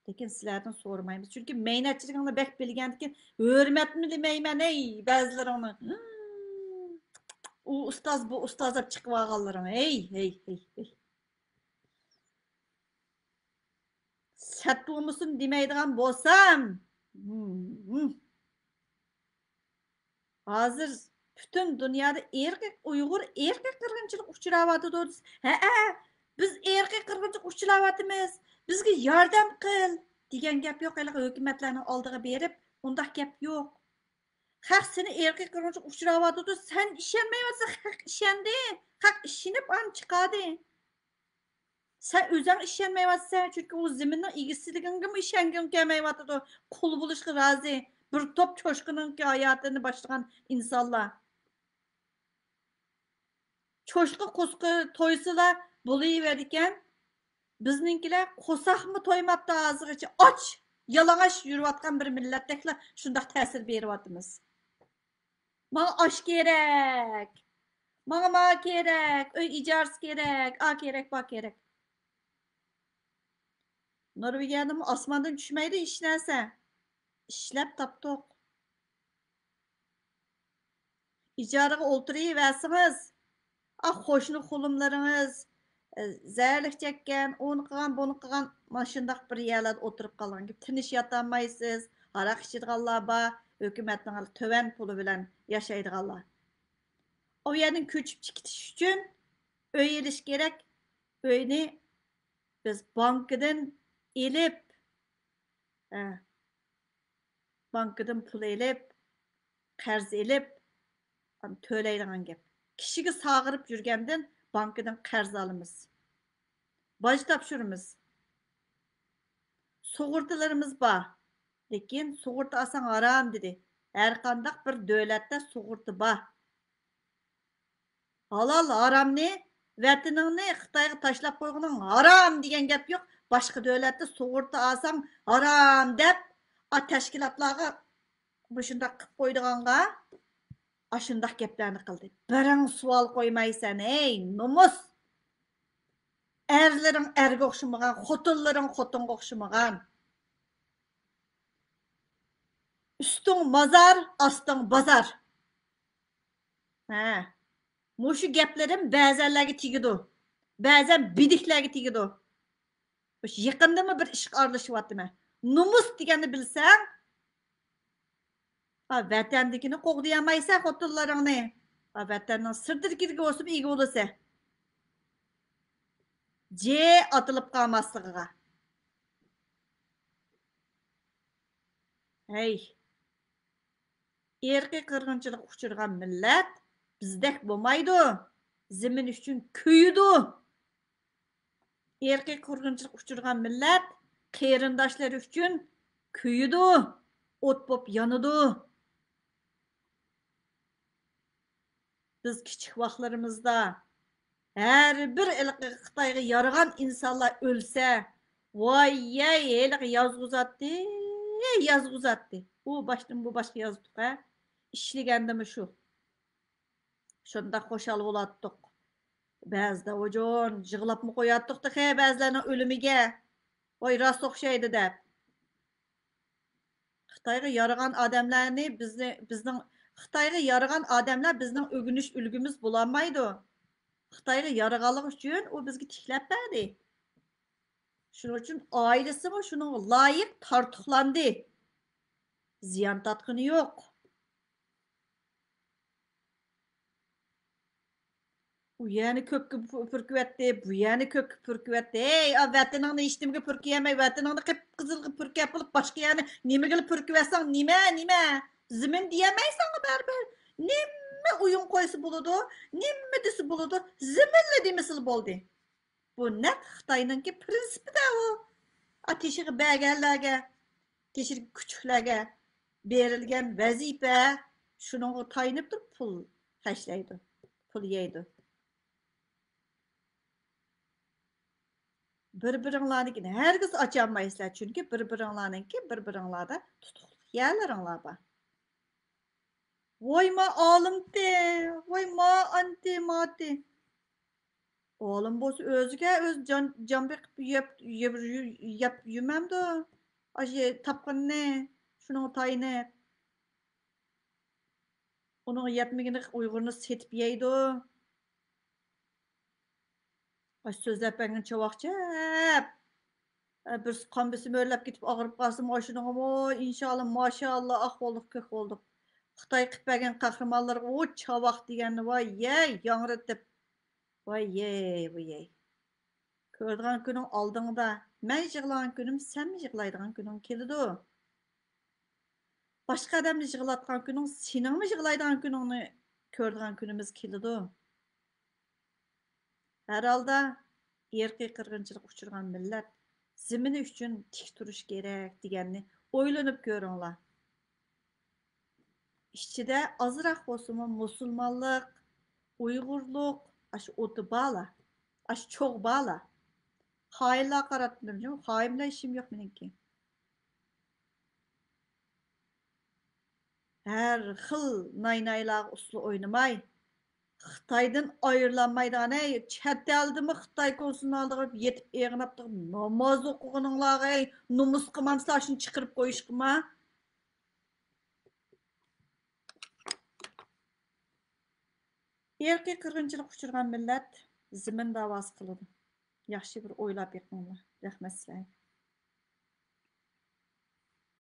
لېكىن سىلەردىن سورىمايمىز. چۈنكى مەينەتچىلىكىڭلارنى بەك بىلگەندىكىن، ھۆرمەتمۇ دېمەيمەن، ھەي، بەزىلىرىڭنى. ئۇ ئۇستاز، بۇ ئۇستاز دەپ چىقىۋالغانلىرىڭ. ھەي، ھەي، ھەي، ھەي. سەت بولمىسۇن دېمەيدىغان بولسام. ھازىر پۈتۈن دۇنيادا ئىرقىي، ئۇيغۇر ئىرقىي قىرغىنچىلىق ئۇچراۋاتىدۇ. ھەئە، بىز ئىرقىي قىرغىنچىلىق ئۇچراۋاتىمىز، بىزگە ياردەم قىل دېگەن گەپ يوق. ھېلىقى ھۆكۈمەتلەرنىڭ ئالدىغا بېرىپ ئۇنداق گەپ يوق. خەق سېنى ئىرقىي قىرغىنچىلىق ئۇچراۋاتىدۇ، سەن ئىشەنمەيۋاتساڭ، خەق ئىشەندى. خەق ئىشىنىپ ئاندىن چىقاردى. سەن ئۆزۈڭ ئىشەنمەيۋاتىسەن، چۈنكى ئۇ زېمىننىڭ ئىگىسىلىكىڭگىمۇ ئىشەنگۈڭ كەلمەيۋاتىدۇ. قۇل بولۇشقا رازى. بىر توپ چوشقىنىڭكى ھاياتىنى باشلىغان ئىنسانلار. چوشقا قوسقا تويسىلا بولۇۋېرىدىكەن. بىزنىڭكىلەر قوساقمۇ تويماپتۇ ھازىرغىچە. ئاچ، يالىڭاچ يۈرۈۋاتقان بىر مىللەتتەكلا شۇنداق تەسىر بېرىۋاتىمىز. ماڭا ئاش كېرەك. ماڭا ما كېرەك. ئۆي ئىجارىسى كېرەك. ئا كېرەك، با كېرەك. نورۋېگىيەدىمۇ ئاسماندىن چۈشمەيدۇ ھېچ نەرسە. ئىشلەپ تاپتۇق. ئىجارىگە ئولتۇرۇۋەرسىڭىز، ئا، قوشنا قولۇملىرىڭىز، ئە، زەھەرلىك چەككەن، ئۇنى قىلغان، بۇنى قىلغان، مانا شۇنداق بىر يەرلەردە ئولتۇرۇپ قالغان گەپ. تىنچ ياتالمايسىز، ھاراق ئىچىدىغانلار بار، ھۆكۈمەتنىڭ تۆۋەن پۇلى بىلەن ياشايدىغانلار. ئۇ يەردىن كۆچۈپ كېتىش ئۈچۈن، ئۆي ئېلىش كېرەك. ئۆينى بىز بانكىدىن ئېلىپ، ھە، بانكىدىن پۇل ئېلىپ، قەرز ئېلىپ، ئاندىن تۆلەيدىغان گەپ. كىشىگە ساغىرىپ يۈرگەندىن بانكىدىن قەرز ئالىمىز. باج تاپشۇرىمىز. سۇغۇرتىلىرىمىز بار. لېكىن سۇغۇرتا ئالساڭ ھارام دېدى. ھەرقانداق بىر دۆلەتتە سۇغۇرتا بار. ھالال ھارامنى، ۋەتىنىڭنى خىتايغا تاشلاپ قويغىنىڭ ھارام دېگەن گەپ يوق. باشقا دۆلەتتە سۇغۇرتا ئالساڭ ھارام دەپ، ئا، تەشكىلاتلارغا مۇشۇنداق قىلىپ قويىدىغانغا ئاشۇنداق گەپلەرنى قىلدى. بىرىڭ سوئال قويمايسەن، ھەي، نومۇس! ئەرلىرىڭ ئەرگە ئوخشىمىغان، خوتۇنلىرىڭ خوتۇنغا ئوخشىمىغان. ئۈستۈڭ مازار، ئاستىڭ بازار. ھە، مۇشۇ گەپلىرىم بەزەنلەرگە تېگىدۇ، بەزەن بىدىكلەرگە تېگىدۇ. مۇشۇ يېقىندىمۇ بىر ئىشقا ئارىلىشىۋاتىمەن. نومۇس دېگەننى بىلسەڭ، ھا، ۋەتەندىكىنى قوغدىيالمايسەن خوتۇنلىرىڭنى. ھا، ۋەتەننىڭ سىرتىدىكىگە بولسىمۇ ئىگە بولىسەن. جى ئاتىلىپ قالماسلىقىغا. ھەي. ئىرقىي قىرغىنچىلىققا ئۇچرىغان مىللەت بىزدەك بولمايدۇ. زېمىن ئۈچۈن كۆيىدۇ. ئىرقىي قىرغىنچىلىققا ئۇچرىغان مىللەت قېرىنداشلىرى ئۈچۈن كۆيىدۇ، ئوت بولۇپ يانىدۇ. بىز كىچىك ۋاقىتلىرىمىزدا ھەر بىر ھېلىقى خىتايغا يارىغان ئىنسانلار ئۆلسە، ۋاي يەي، ھېلىقى يازغۇزاتتى، يازغۇزاتتى. ئۇ باشتىن بۇ باشقا يازدۇق ھە. ئىشلىگەندىمۇ شۇ. شۇنداق خۇشال بولاتتۇق. بەزىدە ۋۇجۇن يىغلاپمۇ قوياتتۇق تېخى بەزىلەرنىڭ ئۆلۈمىگە. ۋاي راست ئوخشايدۇ دەپ. خىتايغا يارىغان ئادەملەرنى بىزنى، بىزنىڭ، خىتايغا يارىغان ئادەملەر بىزنىڭ ئۆگىنىش ئۈلگىمىز بولالمايدۇ. خىتايغا يارىغانلىقى ئۈچۈن ئۇ بىزگە تىكلەپ بەردى. شۇنىڭ ئۈچۈن ئائىلىسىمۇ شۇنىڭغا لايىق تارتۇقلاندى. زىيان تارتقىنى يوق. ئۇ يەنە كۆككە پۈ-، پۈركىۋەتتى، بۇ يەنە كۆككە پۈركىۋەتتى. ھەي، ئا، ۋەتىنىڭنى ھېچنېمىگە پۈركىيەلمەي، ۋەتىنىڭنى قىپقىزىلغا پۈركەپ بولۇپ، باشقا يەرنى نېمىگىلا پۈركىۋەتسەڭ، نېمە، نېمە؟ زېمىن دېيەلمەيسەڭغۇ بەرىبىر. نېمە ئويۇن قويسا بولىدۇ، نېمە دېسە بولىدۇ، زېمىنلا دېمىسىلا بولدى. بۇ نەق خىتاينىڭكى پرىنسىپىدا ئۇ. ئا، تېشىغا بەرگەنلەرگە، تېشىدىكى كۈچۈكلەرگە بېرىلگەن ۋەزىپە، شۇنىڭغا تايىنىپ تۇرۇپ پۇل خەجلەيدۇ، پۇل يەيدۇ. بىر-بىرىڭلارنىڭكىنى ھەرگىز ئاچالمايسىلەر، چۈنكى بىر-بىرىڭلارنىڭكى بىر-بىرىڭلاردا تۇتۇقلۇق يەرلىرىڭلار بار. ۋاي ما ئالىمتى، ۋاي ما ئانتى ماتى. ئالىم بولسا ئۆزىگە ئۆزى جان، جان بېقىپ يەپ، يەپ، يەپ يۈرمەمدۇ؟ ئاشۇ تاپقىنىنى شۇنىڭغا تايىنىپ، ئۇنىڭغا يەتمىگىنى ئۇيغۇرنى سېتىپ يەيدۇ. ئاشۇ سۆزلەپ بەرگەن چاۋاك چەپ. ئە، بىرسى قان بېسىمى ئۆرلەپ كېتىپ ئاغرىپ قالسىمۇ، ئاشۇنىڭغىمۇ ئىنشاللا، ماشاللا، ئاق بولدۇق، كۆك بولدۇق. خىتاي قىلىپ بەرگەن قەھرىمانلىرىغا ئۇ چاۋاك دېگەننى، ۋاي يەي، ياڭرىتىپ. ۋاي يەي، ۋاي يەي. كۆرىدىغان كۈنۈڭ ئالدىڭدا. مەن يىغلىغان كۈنۈم سەنمۇ يىغلايدىغان كۈنۈڭ كېلىدۇ. باشقا ئادەمنى يىغلاتقان كۈنۈڭ، سېنىڭمۇ يىغلايدىغان كۈنۈڭنى كۆرىدىغان كۈنىمىز كېلىدۇ. ھەر ھالدا، ئىرقىي قىرغىنچىلىققا ئۇچرىغان مىللەت زېمىنى ئۈچۈن تىك تۇرۇش كېرەك دېگەننى ئويلىنىپ كۆرۈڭلار. ئىچىدە ئازراق بولسىمۇ مۇسۇلمانلىق، ئۇيغۇرلۇق، ئاشۇ ئوتى بارلا، ئاشۇ چوغ بارلا. خائىنلارغا قاراتمىدىم، خائىن بىلەن ئىشىم يوق مېنىڭكى. ھەر خىل ناي-نايلارغا ئۇسسۇل ئوينىماي، خىتايدىن ئايرىلالمايدىغان، ھەي، چەت ئەلدىمۇ خىتاي كونسۇلىنىڭ ئالدىغا بېرىپ يېتىپ ئېغىناپ تۇرۇپ ناماز ئوقۇغىنىڭلارغا، ھەي، نومۇس قىلمامسىلەر شۇنى چىقىرىپ قويۇشقىما؟ ئىرقىي قىرغىنچىلىققا ئۇچرىغان مىللەت زېمىن داۋاسى قىلىدۇ. ياخشى بىر ئويلاپ بېقىڭلار. رەھمەت سىلەرگە.